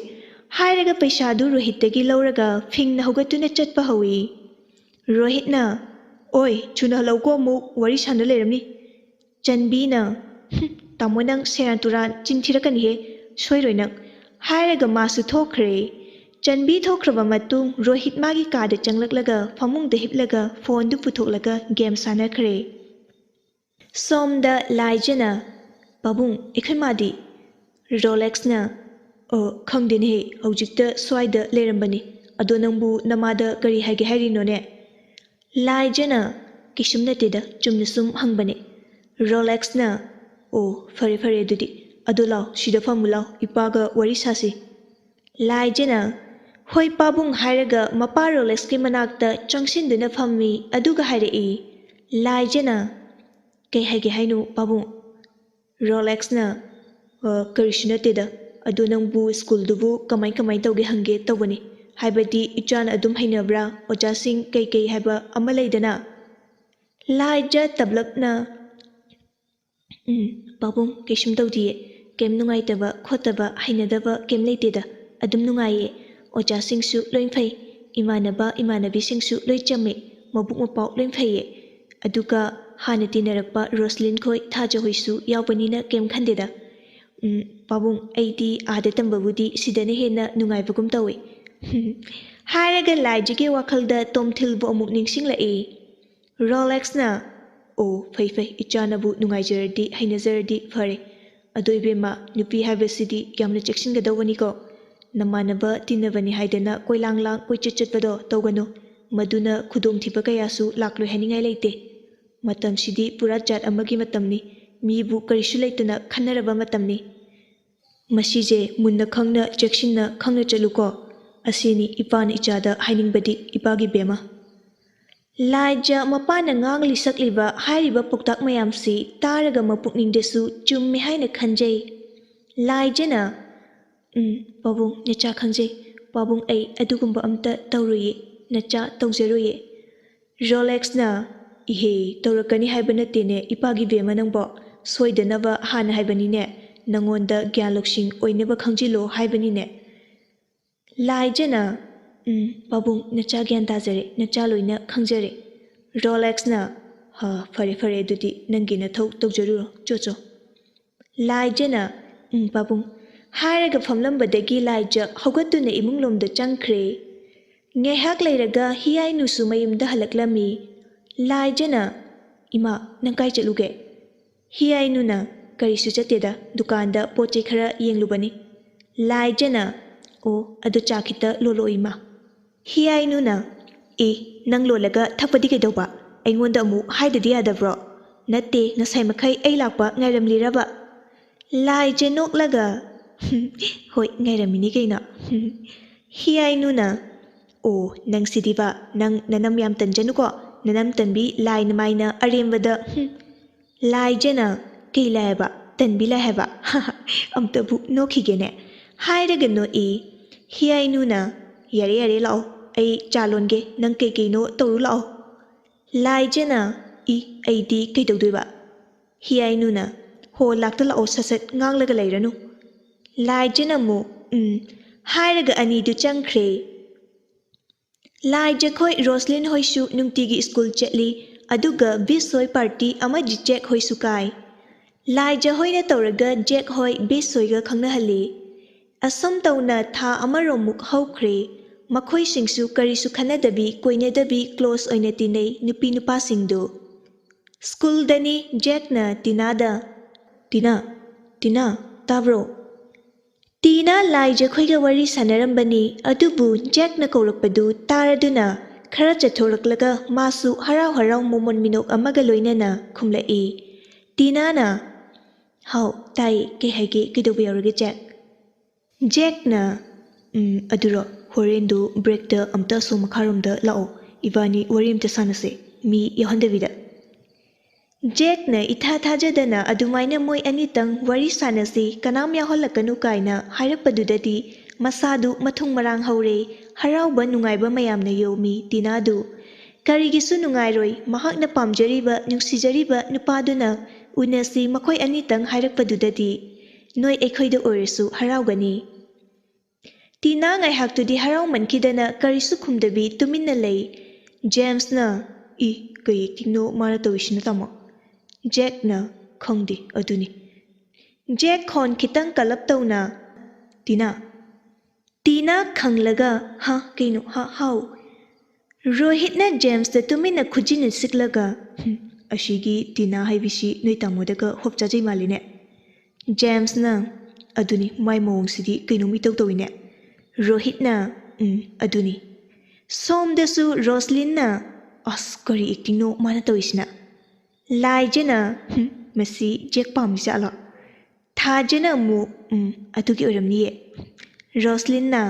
ꯍꯥꯏꯔꯒ ꯄꯩꯁꯥꯗꯨ ꯔꯣꯍꯤꯠꯇꯒꯤ ꯂꯧꯔꯒ ꯐꯤꯡꯅ ꯍꯧꯒꯠꯇꯨꯅ ꯆꯠꯄ ꯍꯧꯏ꯫ ꯔꯣꯍꯤꯠꯅ, "ꯑꯣꯏ, ꯊꯨꯅ ꯍꯜꯂꯛꯎꯀꯣ, ꯑꯃꯨꯛ ꯋꯥꯔꯤ ꯁꯥꯟꯅ ꯂꯩꯔꯝꯅꯤ꯫" ꯆꯟꯕꯤꯅ, "ꯍꯨꯝ, ꯇꯥꯃꯣ ꯅꯪ ꯁꯦꯔꯥꯟ ꯇꯨꯔꯥꯟ ꯆꯤꯟ ꯊꯤꯔꯛꯀꯅꯤꯍꯦ, ꯁꯣꯏꯔꯣꯏ ꯅꯪ꯫" ꯍꯥꯏꯔꯒ ꯃꯥꯁꯨ ꯊꯣꯛꯈ꯭ꯔꯦ꯫ ꯆꯟꯕꯤ ꯊꯣꯛꯈ꯭ꯔꯕ ꯃꯇꯨꯡ ꯔꯣꯍꯤꯠ ꯃꯥꯒꯤ ꯀꯥꯗ ꯆꯪꯂꯛꯂꯒ ꯐꯃꯨꯡꯗ ꯍꯤꯞꯂꯒ ꯐꯣꯟꯗꯨ ꯄꯨꯊꯣꯛꯂꯒ ꯒꯦꯝ ꯁꯥꯟꯅꯈ꯭ꯔꯦ꯫ ꯁꯣꯝꯗ ꯂꯥꯏꯖꯅ, "ꯄꯥꯕꯨꯡ, ꯑꯩꯈꯣꯏ ꯃꯥꯗꯤ?" ꯔꯣꯂꯦꯛꯁꯅ, "ꯑꯣ, ꯈꯪꯗꯦꯅꯦꯍꯦ, ꯍꯧꯖꯤꯛꯇ ꯁ꯭ꯋꯥꯏꯗ ꯂꯩꯔꯝꯕꯅꯤ꯫ ꯑꯗꯣ ꯅꯪꯕꯨ ꯅꯃꯥꯗ ꯀꯔꯤ ꯍꯥꯏꯒꯦ ꯍꯥꯏꯔꯤꯅꯣꯅꯦ?" ꯂꯥꯏꯖꯅ, "ꯀꯩꯁꯨꯝ ꯅꯠꯇꯦꯗ, ꯆꯨꯝꯅ ꯁꯨꯝ ꯍꯪꯕꯅꯦ꯫" ꯔꯣꯂꯦꯛꯁꯅ, "ꯑꯣ, ꯐꯔꯦ ꯐꯔꯦ ꯑꯗꯨꯗꯤ꯫ ꯑꯗꯣ ꯂꯥꯎ, ꯁꯤꯗ ꯐꯝꯃꯨ ꯂꯥꯎ, ꯏꯄꯥꯒ ꯋꯥꯔꯤ ꯁꯥꯁꯤ꯫" ꯂꯥꯏꯖꯅ, "ꯍꯣꯏ ꯄꯥꯕꯨꯡ" ꯍꯥꯏꯔꯒ ꯃꯄꯥ ꯔꯣꯂꯦꯛꯁꯀꯤ ꯃꯅꯥꯛꯇ ꯆꯪꯁꯤꯟꯗꯨꯅ ꯐꯝꯃꯤ꯫ ꯑꯗꯨꯒ ꯍꯥꯏꯔꯛꯏ, ꯂꯥꯏꯖꯅ, "ꯀꯩ ꯍꯥꯏꯒꯦ ꯍꯥꯏꯅꯣ ꯄꯥꯕꯨꯡ?" ꯔꯣꯂꯦꯛꯁꯅ, "ꯑ, ꯀꯔꯤꯁꯨ ꯅꯠꯇꯦꯗ꯫ ꯑꯗꯣ ꯅꯪꯕꯨ ꯁ꯭ꯀꯨꯜꯗꯨꯕꯨ ꯀꯃꯥꯏ ꯀꯃꯥꯏ ꯇꯧꯒꯦ ꯍꯪꯒꯦ ꯇꯧꯕꯅꯤ꯫ ꯍꯥꯏꯕꯗꯤ ꯏꯆꯥꯅ ꯑꯗꯨꯝ ꯍꯩꯅꯕ꯭ꯔꯥ? ꯑꯣꯖꯥꯁꯤꯡ ꯀꯩ ꯀꯩ ꯍꯥꯏꯕ ꯑꯃ ꯂꯩꯗꯅ?" ꯂꯥꯏꯖ ꯇꯞꯂꯞꯅ, "ꯎꯝ, ꯄꯥꯕꯨꯡ, ꯀꯩꯁꯨꯝ ꯇꯧꯗꯤꯌꯦ꯫ ꯀꯩꯝ ꯅꯨꯡꯉꯥꯏꯇꯕ ꯈꯣꯠꯇꯕ ꯍꯩꯅꯗꯕ ꯀꯩꯝ ꯂꯩꯇꯦꯗ꯫ ꯑꯗꯨꯝ ꯅꯨꯡꯉꯥꯏꯌꯦ꯫ ꯑꯣꯖꯥꯁꯤꯡꯁꯨ ꯂꯣꯏ ꯐꯩ꯫ ꯏꯃꯥꯟꯅꯕ ꯏꯃꯥꯟꯅꯕꯤꯁꯤꯡꯁꯨ ꯂꯣꯏ ꯆꯝꯃꯦ꯫ ꯃꯕꯨꯛ ꯃꯄꯥꯎ ꯂꯣꯏ ꯐꯩꯌꯦ꯫ ꯑꯗꯨꯒ ꯍꯥꯟꯅ ꯇꯤꯟꯅꯔꯛꯄ ꯔꯣꯁꯂꯤꯟ ꯈꯣꯏ, ꯊꯥꯖ ꯍꯣꯏꯁꯨ ꯌꯥꯎꯕꯅꯤꯅ ꯀꯩꯝ ꯈꯟꯗꯦꯗ꯫ ꯎꯝ, ꯄꯥꯕꯨꯡ, ꯑꯩꯗꯤ ꯑꯥꯗ ꯇꯝꯕꯕꯨꯗꯤ ꯁꯤꯗꯅ ꯍꯦꯟꯅ ꯅꯨꯡꯉꯥꯏꯕꯒꯨꯝ ꯇꯧꯏ꯫" ꯍꯥꯏꯔꯒ ꯂꯥꯏꯖꯒꯤ ꯋꯥꯈꯜꯗ ꯇꯣꯝꯊꯤꯜꯕꯨ ꯑꯃꯨꯛ ꯅꯤꯡꯁꯤꯡꯂꯛꯏ꯫ ꯔꯣꯂꯦꯛꯁꯅ, "ꯑꯣ, ꯐꯩ ꯐꯩ, ꯏꯆꯥꯅꯕꯨ ꯅꯨꯡꯉꯥꯏꯖꯔꯗꯤ ꯍꯩꯅꯖꯔꯗꯤ ꯐꯔꯦ꯫ ꯑꯗꯣ ꯏꯕꯦꯝꯃ, ꯅꯨꯄꯤ ꯍꯥꯏꯕꯁꯤꯗꯤ ꯌꯥꯝꯅ ꯆꯦꯛꯁꯤꯟꯒꯗꯧꯕꯅꯤꯀꯣ꯫ ꯅꯃꯥꯟꯅꯕ ꯇꯤꯟꯅꯕꯅꯤ ꯍꯥꯏꯗꯅ ꯀꯣꯏꯂꯥꯡ ꯂꯥꯡ ꯀꯣꯏꯆꯠ ꯆꯠꯄꯗꯣ ꯇꯧꯒꯅꯨ꯫ ꯃꯗꯨꯅ ꯈꯨꯗꯣꯡꯊꯤꯕ ꯀꯌꯥꯁꯨ ꯂꯥꯛꯂꯣꯏ ꯍꯥꯏꯅꯤꯡꯉꯥꯏ ꯂꯩꯇꯦ꯫ ꯃꯇꯝꯁꯤꯗꯤ ꯄꯨꯔꯥ ꯖꯥꯠ ꯑꯃꯒꯤ ꯃꯇꯝꯅꯤ꯫ ꯃꯤꯕꯨ ꯀꯔꯤꯁꯨ ꯂꯩꯇꯅ ꯈꯟꯅꯔꯕ ꯃꯇꯝꯅꯤ꯫ ꯃꯁꯤꯁꯦ ꯃꯨꯟꯅ ꯈꯪꯅ ꯆꯦꯛꯁꯤꯟꯅ ꯈꯪꯅ ꯆꯠꯂꯨꯀꯣ꯫ ꯑꯁꯤꯅꯤ ꯏꯄꯥꯅ ꯏꯆꯥꯗ ꯍꯥꯏꯅꯤꯡꯕꯗꯤ, ꯏꯄꯥꯒꯤ ꯕꯦꯝꯃ꯫" ꯂꯥꯏꯖ ꯃꯄꯥꯅ ꯉꯥꯡꯂꯤ ꯁꯛꯂꯤꯕ ꯍꯥꯏꯔꯤꯕ ꯄꯥꯎꯇꯥꯛ ꯃꯌꯥꯝꯁꯤ ꯇꯥꯔꯒ ꯃꯄꯨꯛꯅꯤꯡꯗꯁꯨ ꯆꯨꯝꯃꯦ ꯍꯥꯏꯅ ꯈꯟꯖꯩ꯫ ꯂꯥꯏꯖꯅ, "ꯎꯝ, ꯄꯥꯕꯨꯡ, ꯅꯆꯥ ꯈꯪꯖꯩ꯫ ꯄꯥꯕꯨꯡ, ꯑꯩ ꯑꯗꯨꯒꯨꯝꯕ ꯑꯝꯇ ꯇꯧꯔꯣꯏꯌꯦ꯫ ꯅꯆꯥ ꯇꯧꯖꯔꯣꯏꯌꯦ꯫ ꯔꯣꯂꯦꯛꯁꯅ, "ꯏꯍꯦ, ꯇꯧꯔꯛꯀꯅꯤ ꯍꯥꯏꯕ ꯅꯠꯇꯦꯅꯦ, ꯏꯄꯥꯒꯤ ꯕꯦꯝꯃ ꯅꯪꯕꯣ꯫ ꯁꯣꯏꯗꯅꯕ ꯍꯥꯟꯅ ꯍꯥꯏꯕꯅꯤꯅꯦ, ꯅꯉꯣꯟꯗ ꯒ꯭ꯌꯥꯟ ꯂꯧꯁꯤꯡ ꯑꯣꯏꯅꯕ ꯈꯪꯖꯤꯜꯂꯣ ꯍꯥꯏꯕꯅꯤꯅꯦ꯫" ꯂꯥꯏꯖꯅ, "ꯎꯝ, ꯄꯥꯕꯨꯡ, ꯅꯆꯥ ꯒ꯭ꯌꯥꯟ ꯇꯥꯖꯔꯦ, ꯅꯆꯥ ꯂꯣꯏꯅ ꯈꯪꯖꯔꯦ꯫" ꯔꯣꯂꯦꯛꯁꯅ, "ꯍ, ꯐꯔꯦ, ꯐꯔꯦ, ꯑꯗꯨꯗꯤ ꯅꯪꯒꯤ ꯅꯊꯧ ꯇꯧꯖꯔꯨꯔꯣ, ꯆꯣ, ꯆꯣ꯫" ꯂꯥꯏꯖꯅ, "ꯎꯝ, ꯄꯥꯕꯨꯡ" ꯍꯥꯏꯔꯒ ꯐꯝꯂꯝꯕꯗꯒꯤ ꯂꯥꯏꯖ ꯍꯧꯒꯠꯇꯨꯅ ꯏꯃꯨꯡꯂꯣꯝꯗ ꯆꯪꯈ꯭ꯔꯦ꯫ ꯉꯥꯏꯍꯥꯛ ꯂꯩꯔꯒ ꯍꯤꯌꯥꯏꯅꯨꯁꯨ ꯃꯌꯨꯝꯗ ꯍꯜꯂꯛꯂꯝꯃꯤ꯫ ꯂꯥꯏꯖꯅ, "ꯏꯃꯥ, ꯅꯪ ꯀꯥꯏ ꯆꯠꯂꯨꯒꯦ?" ꯍꯤꯌꯥꯏꯅꯨꯅ, "ꯀꯔꯤꯁꯨ ꯆꯠꯇꯦꯗ, ꯗꯨꯀꯥꯟꯗ ꯄꯣꯠ ꯆꯩ ꯈꯔ ꯌꯦꯡꯂꯨꯕꯅꯤ꯫" ꯂꯥꯏꯖꯅ, "ꯑꯣ, ꯑꯗꯨ ꯆꯥ ꯈꯤꯇ ꯂꯣꯜꯂꯛꯑꯣ, ꯏꯃꯥ꯫" ꯍꯤꯌꯥꯏꯅꯨꯅ, "ꯑꯦ, ꯅꯪ ꯂꯣꯜꯂꯒ ꯊꯛꯄꯗꯤ ꯀꯩꯗꯧꯕ? ꯑꯩꯉꯣꯟꯗ ꯑꯃꯨꯛ ꯍꯥꯏꯗꯗꯤ ꯌꯥꯗꯕ꯭ꯔꯣ? ꯅꯠꯇꯦ, ꯉꯁꯥꯏ ꯃꯈꯩ ꯑꯩ ꯂꯥꯛꯄ ꯉꯥꯏꯔꯝꯂꯤꯔꯕ?" ꯂꯥꯏꯖ ꯅꯣꯛꯂꯒ, "ꯍꯣꯏ, ꯉꯥꯏꯔꯝꯃꯤꯅꯤ ꯀꯩꯅꯣ꯫" ꯍꯤꯌꯥꯏꯅꯨꯅ, "ꯑꯣ, ꯅꯪꯁꯤꯗꯤꯕ, ꯅꯪ ꯅꯅꯝ ꯌꯥꯝ ꯇꯟꯖꯅꯨꯀꯣ, ꯅꯅꯝ ꯇꯟꯕꯤ ꯂꯥꯏ ꯅꯃꯥꯏꯅ ꯑꯔꯦꯝꯕꯗ, ꯍꯨꯝ꯫" ꯂꯥꯏꯖꯅ, "ꯀꯩ ꯂꯥꯏ ꯍꯥꯏꯕ? ꯇꯟꯕꯤ ꯂꯥꯏ ꯍꯥꯏꯕ?" ꯑꯝꯇꯕꯨ ꯅꯣꯛꯈꯤꯒꯦꯅꯦ꯫ ꯍꯥꯏꯔꯒ ꯅꯣꯛꯏ꯫ ꯍꯤꯌꯥꯏꯅꯨꯅ, "ꯌꯥꯔꯦ, ꯌꯥꯔꯦ, ꯂꯥꯛꯑꯣ, ꯑꯩ ꯆꯥ ꯂꯣꯟꯒꯦ, ꯅꯪ ꯀꯩ ꯀꯩꯅꯣ ꯇꯧꯔꯨ ꯂꯥꯛꯑꯣ꯫" ꯂꯥꯏꯖꯅ, "ꯏ, ꯑꯩꯗꯤ ꯀꯩꯗꯧꯗꯣꯏꯕ?" ꯍꯤꯌꯥꯏꯅꯨꯅ, "ꯍꯣ, ꯂꯥꯛꯇ ꯂꯥꯛꯑꯣ, ꯁꯠ ꯁꯠ ꯉꯥꯡꯂꯒ ꯂꯩꯔꯅꯨ꯫" ꯂꯥꯏꯖꯅ ꯑꯃꯨꯛ, "ꯎꯝ" ꯍꯥꯏꯔꯒ ꯑꯅꯤꯗꯨ ꯆꯪꯈ꯭ꯔꯦ꯫ ꯂꯥꯏꯖꯈꯣꯏ ꯔꯣꯁꯂꯤꯟ ꯍꯣꯏꯁꯨ ꯅꯨꯡꯇꯤꯒꯤ ꯁ꯭ꯀꯨꯜ ꯆꯠꯂꯤ, ꯑꯗꯨꯒ ꯕꯤꯁ ꯍꯣꯏ ꯄꯥꯔꯇꯤ ꯑꯃꯗꯤ ꯖꯦꯛ ꯍꯣꯏꯁꯨ ꯀꯥꯏ꯫ ꯂꯥꯏꯖ ꯍꯣꯏꯅ ꯇꯧꯔꯒ ꯖꯦꯛ ꯍꯣꯏ ꯕꯤꯁ ꯍꯣꯏꯒ ꯈꯪꯅꯍꯜꯂꯤ꯫ ꯑꯁꯨꯝ ꯇꯧꯅ ꯊꯥ ꯑꯃꯔꯣꯝꯃꯨꯛ ꯍꯧꯈ꯭ꯔꯦ꯫ ꯃꯈꯣꯏꯁꯤꯡꯁꯨ ꯀꯔꯤꯁꯨ ꯈꯟꯅꯗꯕꯤ, ꯀꯣꯏꯅꯗꯕꯤ, ꯀ꯭ꯂꯣꯁ ꯑꯣꯏꯅ ꯇꯤꯟꯅꯩ ꯅꯨꯄꯤ ꯅꯨꯄꯥꯁꯤꯡꯗꯨ꯫ ꯁ꯭ꯀꯨꯜꯗꯅꯤ ꯖꯦꯛꯅ ꯇꯤꯅꯥꯗ, "ꯇꯤꯅꯥ, ꯇꯤꯅꯥ, ꯇꯥꯕ꯭ꯔꯣ?" ꯇꯤꯅꯥ ꯂꯥꯏꯖꯈꯣꯏꯒ ꯋꯥꯔꯤ ꯁꯥꯟꯅꯔꯝꯕꯅꯤ, ꯑꯗꯨꯕꯨ ꯖꯦꯛꯅ ꯀꯧꯔꯛꯄꯗꯨ ꯇꯥꯔꯗꯨꯅ ꯈꯔ ꯆꯠꯊꯣꯔꯛꯂꯒ ꯃꯥꯁꯨ ꯍꯔꯥꯎ ꯍꯔꯥꯎ ꯃꯣꯃꯣꯟ ꯃꯤꯅꯣꯛ ꯑꯃꯒ ꯂꯣꯏꯅꯅ ꯈꯨꯝꯂꯛꯏ꯫ ꯇꯤꯅꯥꯅ, "ꯍꯥꯎ, ꯇꯥꯏ, ꯀꯩ ꯍꯥꯏꯒꯦ, ꯀꯩꯗꯧꯕ ꯌꯥꯎꯔꯒꯦ ꯖꯦꯛ?" ꯖꯦꯛꯅ, "ꯎꯝ, ꯑꯗꯨꯔꯣ, ꯍꯣꯔꯦꯟꯗꯨ ꯕ꯭ꯔꯦꯛꯇ ꯑꯝꯇ ꯑꯁꯣꯝ ꯃꯈꯥꯔꯣꯝꯗ ꯂꯥꯛꯑꯣ, ꯏꯕꯥꯅꯤ ꯋꯥꯔꯤ ꯑꯝꯇ ꯁꯥꯟꯅꯁꯦ, ꯃꯤ ꯌꯥꯎꯍꯟꯗꯕꯤꯗ꯫" ꯖꯦꯛꯅ ꯏꯊꯥ ꯊꯥꯖꯗꯅ ꯑꯗꯨꯃꯥꯏꯅ ꯃꯣꯏ ꯑꯅꯤꯇꯪ ꯋꯥꯔꯤ ꯁꯥꯟꯅꯁꯤ, ꯀꯅꯥꯝ ꯌꯥꯎꯍꯜꯂꯛꯀꯅꯨ ꯀꯥꯏꯅ ꯍꯥꯏꯔꯛꯄꯗꯨꯗꯗꯤ ꯃꯁꯥꯗꯨ ꯃꯊꯨꯡ ꯃꯔꯥꯡ ꯍꯧꯔꯦ꯫ ꯍꯔꯥꯎꯕ ꯅꯨꯡꯉꯥꯏꯕ ꯃꯌꯥꯝꯅ ꯌꯣꯝꯃꯤ ꯇꯤꯅꯥꯗꯨ꯫ ꯀꯔꯤꯒꯤꯁꯨ ꯅꯨꯡꯉꯥꯏꯔꯣꯏ, ꯃꯍꯥꯛꯅ ꯄꯥꯝꯖꯔꯤꯕ, ꯅꯨꯡꯁꯤꯖꯔꯤꯕ ꯅꯨꯄꯥꯗꯨꯅ ꯎꯅꯁꯤ ꯃꯈꯣꯏ ꯑꯅꯤꯇꯪ ꯍꯥꯏꯔꯛꯄꯗꯨꯗꯗꯤ ꯅꯣꯏ ꯑꯩꯈꯣꯏꯗ ꯑꯣꯏꯔꯁꯨ ꯍꯔꯥꯎꯒꯅꯤ꯫ ꯇꯤꯅꯥ ꯉꯥꯏꯍꯥꯛꯇꯨꯗꯤ ꯍꯔꯥꯎꯃꯟꯈꯤꯗꯅ ꯀꯔꯤꯁꯨ ꯈꯨꯝꯗꯕꯤ ꯇꯨꯃꯤꯟꯅ ꯂꯩ꯫ ꯖꯦꯝꯁꯅ, "ꯏ, ꯀꯩ ꯑꯦꯛꯇꯤꯡꯅꯣ ꯃꯥꯅ ꯇꯧꯔꯤꯁꯤꯅ ꯇꯥꯃꯣ?" ꯖꯦꯛꯅ, "ꯈꯪꯗꯦ, ꯑꯗꯨꯅꯤ꯫" ꯖꯦꯛ ꯈꯣꯟ ꯈꯤꯇꯪ ꯀꯜꯂꯞ ꯇꯧꯅ, "ꯇꯤꯅꯥ꯫" ꯇꯤꯅꯥ ꯈꯪꯂꯒ, "ꯍꯥ, ꯀꯩꯅꯣ? ꯍꯥ, ꯍꯥꯎ?" ꯔꯣꯍꯤꯠꯅ ꯖꯦꯝꯁꯇ ꯇꯨꯃꯤꯟꯅ ꯈꯨꯖꯤꯟꯅ ꯁꯤꯛꯂꯒ, "ꯍꯨꯝ, ꯑꯁꯤꯒꯤ ꯇꯤꯅꯥ ꯍꯥꯏꯕꯤꯁꯤ ꯅꯣꯏ ꯇꯥꯃꯣꯗꯒ ꯍꯣꯞ ꯆꯥꯖꯩ ꯃꯥꯜꯂꯤꯅꯦ꯫" ꯖꯦꯝꯁꯅ, "ꯑꯗꯨꯅꯤ, ꯃꯥꯏ ꯃꯑꯣꯡꯁꯤꯗꯤ ꯀꯩꯅꯣꯝ ꯏꯇꯧ ꯇꯧꯏꯅꯦ꯫" ꯔꯣꯍꯤꯠꯅ, "ꯎꯝ, ꯑꯗꯨꯅꯤ꯫" ꯁꯣꯝꯗꯁꯨ ꯔꯣꯁꯂꯤꯟꯅ, "ꯑꯁ, ꯀꯔꯤ ꯑꯦꯛꯇꯤꯡꯅꯣ ꯃꯥꯅ ꯇꯧꯔꯤꯁꯤꯅ?" ꯂꯥꯏꯖꯅ, "ꯍꯨꯝ, ꯃꯁꯤ ꯖꯦꯛ ꯄꯥꯝꯃꯤ ꯖꯥꯠꯂꯣ?" ꯊꯥꯖꯅ ꯑꯃꯨꯛ, "ꯎꯝ, ꯑꯗꯨꯒꯤ ꯑꯣꯏꯔꯝꯅꯤꯌꯦ꯫" ꯔꯣꯁꯂꯤꯟꯅ,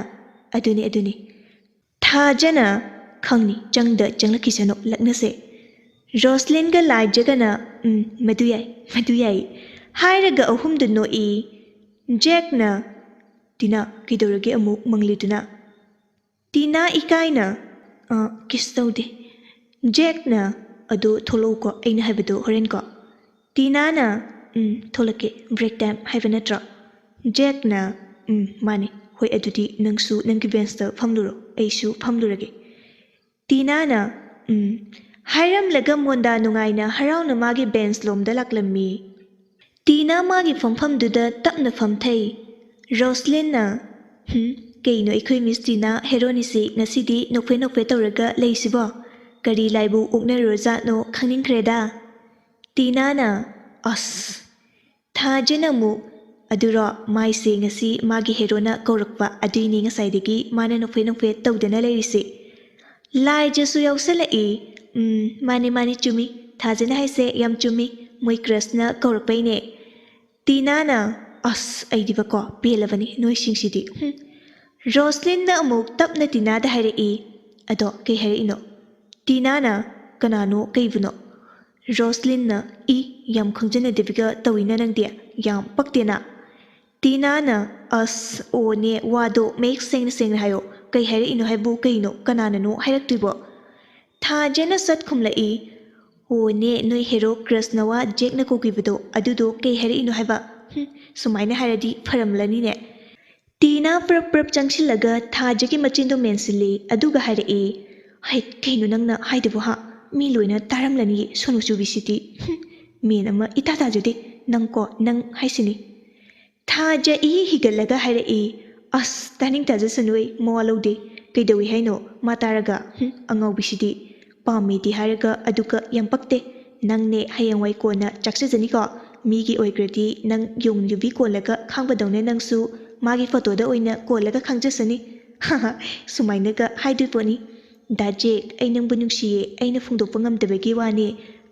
"ꯑꯗꯨꯅꯤ, ꯑꯗꯨꯅꯤ꯫" ꯊꯥꯖꯅ, "ꯈꯪꯅꯤ, ꯆꯪꯗ ꯆꯪꯂꯛꯈꯤꯁꯅꯨ, ꯂꯛꯅꯁꯦ꯫" ꯔꯣꯁꯂꯤꯟꯒ ꯂꯥꯏꯖꯒꯅ, "ꯎꯝ, ꯃꯗꯨ ꯌꯥꯏ, ꯃꯗꯨ ꯌꯥꯏ" ꯍꯥꯏꯔꯒ ꯑꯍꯨꯝꯗꯨ ꯅꯣꯛꯏ꯫ ꯖꯦꯛꯅ, "ꯇꯤꯅꯥ, ꯀꯩꯗꯧꯔꯒꯦ ꯑꯃꯨꯛ ꯃꯪꯂꯤꯗꯨꯅ?" ꯇꯤꯅꯥ ꯏꯀꯥꯏꯅ, "ꯑ, ꯀꯤꯁ ꯇꯧꯗꯦ꯫" ꯖꯦꯛꯅ, "ꯑꯗꯨ ꯊꯣꯛꯂꯛꯎꯀꯣ, ꯑꯩꯅ ꯍꯥꯏꯕꯗꯨ ꯍꯣꯔꯦꯟꯀꯣ꯫" ꯇꯤꯅꯥꯅ, "ꯎꯝ, ꯊꯣꯛꯂꯛꯀꯦ, ꯕ꯭ꯔꯦꯛ ꯇꯥꯏꯝ ꯍꯥꯏꯕ ꯅꯠꯇ꯭ꯔꯣ?" ꯖꯦꯛꯅ, "ꯎꯝ, ꯃꯥꯅꯤ꯫ ꯍꯣꯏ, ꯑꯗꯨꯗꯤ ꯅꯪꯁꯨ ꯅꯪꯒꯤ ꯕꯦꯟꯁꯇ ꯐꯝꯂꯨꯔꯣ, ꯑꯩꯁꯨ ꯐꯝꯂꯨꯔꯒꯦ꯫" ꯇꯤꯅꯥꯅ, "ꯎꯝ" ꯍꯥꯏꯔꯝꯂꯒ ꯃꯣꯟꯗꯥ ꯅꯨꯡꯉꯥꯏꯅ ꯍꯔꯥꯎꯅ ꯃꯥꯒꯤ ꯕꯦꯟꯁ ꯂꯣꯝꯗ ꯂꯥꯛꯂꯝꯃꯤ꯫ ꯇꯤꯅꯥ ꯃꯥꯒꯤ ꯐꯝꯐꯝꯗꯨꯗ ꯇꯞꯅ ꯐꯝꯊꯩ꯫ ꯔꯣꯁꯂꯤꯟꯅ, "ꯍꯨꯝ, ꯀꯩꯅꯣ ꯑꯩꯈꯣꯏ ꯃꯤꯁ ꯇꯤꯅꯥ ꯍꯦꯔꯣꯅꯤꯁꯤ ꯉꯁꯤꯗꯤ ꯅꯣꯛꯐꯦ ꯅꯣꯛꯐꯦ ꯇꯧꯔꯒ ꯂꯩꯁꯤꯕꯣ? ꯀꯔꯤ ꯂꯥꯏꯕꯨ ꯑꯣꯛꯅꯔꯨꯔꯖꯥꯠꯅꯣ ꯈꯪꯅꯤꯡꯈ꯭ꯔꯦꯗ꯫" ꯇꯤꯅꯥꯅ, "ꯑꯁ!" ꯊꯥꯖꯅ ꯑꯃꯨꯛ, "ꯑꯗꯨꯔꯣ, ꯃꯥꯏꯁꯦ ꯉꯁꯤ ꯃꯥꯒꯤ ꯍꯦꯔꯣꯅ ꯀꯧꯔꯛꯄ, ꯑꯗꯨꯏꯅꯦ ꯉꯁꯥꯏꯗꯒꯤ ꯃꯥꯅ ꯅꯣꯛꯐꯦ ꯅꯣꯛꯐꯦ ꯇꯧꯗꯅ ꯂꯩꯔꯤꯁꯦ꯫" ꯂꯥꯏꯖꯁꯨ ꯌꯥꯎꯁꯜꯂꯛꯏ꯫ "ꯎꯝ, ꯃꯥꯅꯦ, ꯃꯥꯅꯦ, ꯆꯨꯝꯃꯤ꯫ ꯊꯥꯖꯅ ꯍꯥꯏꯁꯦ ꯌꯥꯝ ꯆꯨꯝꯃꯤ꯫ ꯃꯣꯏ ꯀ꯭ꯔꯁꯅ ꯀꯧꯔꯛꯄꯩꯅꯦ꯫" ꯇꯤꯅꯥꯅ, "ꯑꯁ, ꯑꯩꯗꯤꯕꯀꯣ, ꯄꯦꯜꯂꯕꯅꯤ ꯅꯣꯏꯁꯤꯡꯁꯤꯗꯤ꯫ ꯍꯨꯝ꯫" ꯔꯣꯁꯂꯤꯟꯅ ꯑꯃꯨꯛ ꯇꯞꯅ ꯇꯤꯅꯥꯗ ꯍꯥꯏꯔꯛꯏ꯫ "ꯑꯗꯣ ꯀꯩ ꯍꯥꯏꯔꯛꯏꯅꯣ?" ꯇꯤꯅꯥꯅ, "ꯀꯅꯥꯅꯣ? ꯀꯩꯕꯨꯅꯣ?" ꯔꯣꯁꯂꯤꯟꯅ, "ꯏ, ꯌꯥꯝ ꯈꯪꯖꯟꯅꯗꯕꯤꯒ ꯇꯧꯏꯅ ꯅꯪꯗꯤ꯫ ꯌꯥꯝ ꯄꯛꯇꯦꯅ꯫" ꯇꯤꯅꯥꯅ, "ꯑꯁ, ꯑꯣꯅꯦ, ꯋꯥꯗꯣ ꯃꯌꯦꯛ ꯁꯦꯡꯅ ꯁꯦꯡꯅ ꯍꯥꯏꯌꯣ꯫ "ꯀꯩ ꯍꯥꯏꯔꯛꯏꯅꯣ ꯍꯥꯏꯕꯨ ꯀꯩꯅꯣ? ꯀꯅꯥꯅꯅꯣ ꯍꯥꯏꯔꯛꯇꯣꯏꯕꯣ?" ꯊꯥꯖꯅ ꯁꯠ ꯈꯨꯝꯂꯛꯏ, "ꯑꯣꯅꯦ, ꯅꯣꯏ ꯍꯦꯔꯣ ꯀ꯭ꯔꯁꯅꯋꯥ ꯖꯦꯛꯅ ꯀꯧꯈꯤꯕꯗꯣ, ꯑꯗꯨꯗꯣ ꯀꯩ ꯍꯥꯏꯔꯛꯏꯅꯣ ꯍꯥꯏꯕ?" ꯍꯨꯝ, ꯁꯨꯃꯥꯏꯅ ꯍꯥꯏꯔꯗꯤ ꯐꯔꯝꯂꯅꯤꯅꯦ꯫ ꯇꯤꯅꯥ ꯄ꯭ꯔꯞ ꯄ꯭ꯔꯞ ꯆꯪꯁꯤꯜꯂꯒ ꯊꯥꯖꯒꯤ ꯃꯆꯤꯟꯗꯣ ꯃꯦꯟꯁꯤꯜꯂꯤ, ꯑꯗꯨꯒ ꯍꯥꯏꯔꯛꯏ, "ꯍꯩ, ꯀꯩꯅꯣ ꯅꯪꯅ ꯍꯥꯏꯗꯨꯕꯨ ꯍꯥ? ꯃꯤ ꯂꯣꯏꯅ ꯇꯥꯔꯝꯂꯅꯤꯌꯦ, ꯁꯣꯅꯨ ꯆꯨꯕꯤꯁꯤꯗꯤ꯫ ꯍꯨꯝ, ꯃꯦꯟ ꯑꯃ ꯏꯇꯥ ꯇꯥꯖꯗꯦ꯫ ꯅꯪꯀꯣ, ꯅꯪ ꯍꯥꯏꯁꯤꯅꯤ꯫" ꯊꯥꯖ ꯏꯍꯤ ꯍꯤꯒꯠꯂꯒ ꯍꯥꯏꯔꯛꯏ, "ꯑꯁ, ꯇꯥꯅꯤꯡ ꯇꯥꯖꯁꯅꯨ ꯑꯩ, ꯃꯋꯥ ꯂꯧꯗꯦ꯫ ꯀꯩꯗꯧꯏ ꯍꯥꯏꯅꯣ ꯃꯥ ꯇꯥꯔꯒ? ꯍꯨꯝ, ꯑꯉꯥꯎꯕꯤꯁꯤꯗꯤ꯫ ꯄꯥꯝꯃꯦꯗꯤ ꯍꯥꯏꯔꯒ ꯑꯗꯨꯒ ꯌꯥꯝ ꯄꯛꯇꯦ꯫ ꯅꯪꯅꯦ ꯍꯌꯦꯡꯋꯥꯏ ꯀꯣꯟꯅ ꯆꯥꯛꯆꯖꯅꯤꯀꯣ꯫ ꯃꯤꯒꯤ ꯑꯣꯏꯈ꯭ꯔꯗꯤ ꯅꯪ ꯌꯣꯡ ꯌꯨꯕꯤ ꯀꯣꯜꯂꯒ ꯈꯥꯡꯕꯗꯧꯅ ꯅꯪꯁꯨ ꯃꯥꯒꯤ ꯐꯣꯇꯣꯗ ꯑꯣꯏꯅ ꯀꯣꯜꯂꯒ ꯈꯥꯡꯖꯁꯅꯤ꯫ ꯍꯥ ꯍꯥ, ꯁꯨꯃꯥꯏꯅꯒ ꯍꯥꯏꯗꯣꯏ ꯄꯣꯠꯅꯤ꯫ ꯗꯥ ꯖꯦꯛ, ꯑꯩ ꯅꯪꯕꯨ ꯅꯨꯡꯁꯤꯌꯦ, ꯑꯩꯅ ꯐꯣꯡꯗꯣꯛꯄ ꯉꯝꯗꯕꯒꯤ ꯋꯥꯅꯦ"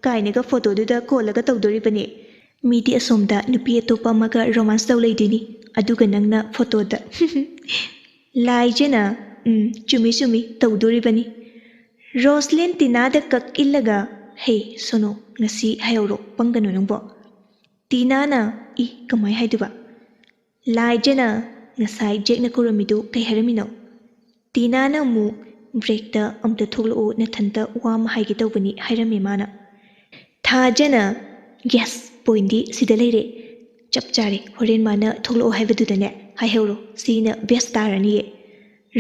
ꯀꯥꯏꯅꯒ ꯐꯣꯇꯣꯗꯨꯗ ꯀꯣꯜꯂꯒ ꯇꯧꯗꯣꯔꯤꯕꯅꯦ꯫ ꯃꯤꯗꯤ ꯑꯁꯣꯝꯗ ꯅꯨꯄꯤ ꯑꯇꯣꯞꯄ ꯑꯃꯒ ꯔꯣꯃꯥꯟꯁ ꯇꯧ ꯂꯩꯗꯣꯏꯅꯤ, ꯑꯗꯨꯒ ꯅꯪꯅ ꯐꯣꯇꯣꯗ꯫ ꯂꯥꯏꯖꯅ, "ꯎꯝ, ꯆꯨꯝꯃꯤ ꯆꯨꯝꯃꯤ, ꯇꯧꯗꯣꯔꯤꯕꯅꯤ꯫" ꯔꯣꯁꯂꯤꯟ ꯇꯤꯅꯥꯗ ꯀꯛ ꯏꯜꯂꯒ, "ꯍꯦ ꯁꯣꯅꯣ, ꯉꯁꯤ ꯍꯥꯏꯍꯧꯔꯣ, ꯄꯪꯒꯅꯨ ꯅꯪꯕꯣ꯫" ꯇꯤꯅꯥꯅ, "ꯏ, ꯀꯃꯥꯏ ꯍꯥꯏꯗꯨꯕ?" ꯂꯥꯏꯖꯅ, "ꯉꯁꯥꯏ ꯖꯦꯛꯅ ꯀꯧꯔꯝꯃꯤꯗꯨ ꯀꯩ ꯍꯥꯏꯔꯝꯃꯤꯅꯣ?" ꯇꯤꯅꯥꯅ ꯑꯃꯨꯛ, "ꯕ꯭ꯔꯦꯛꯇ ꯑꯝꯇ ꯊꯣꯛꯂꯛꯑꯣ, ꯅꯊꯟꯇ ꯋꯥ ꯑꯃ ꯍꯥꯏꯒꯦ ꯇꯧꯕꯅꯤ" ꯍꯥꯏꯔꯝꯃꯦ ꯃꯥꯅ꯫ ꯊꯥꯖꯅ, "ꯌꯦꯁ, ꯄꯣꯏꯟꯗꯤ ꯁꯤꯗ ꯂꯩꯔꯦ꯫ ꯆꯞ ꯆꯥꯔꯦ, ꯍꯣꯔꯦꯟ ꯃꯥꯅ ꯊꯣꯛꯂꯛꯑꯣ ꯍꯥꯏꯕꯗꯨꯗꯅꯦ ꯍꯥꯏꯍꯧꯔꯣ, ꯁꯤꯅ ꯕꯦꯁ ꯇꯥꯔꯅꯤꯌꯦ꯫"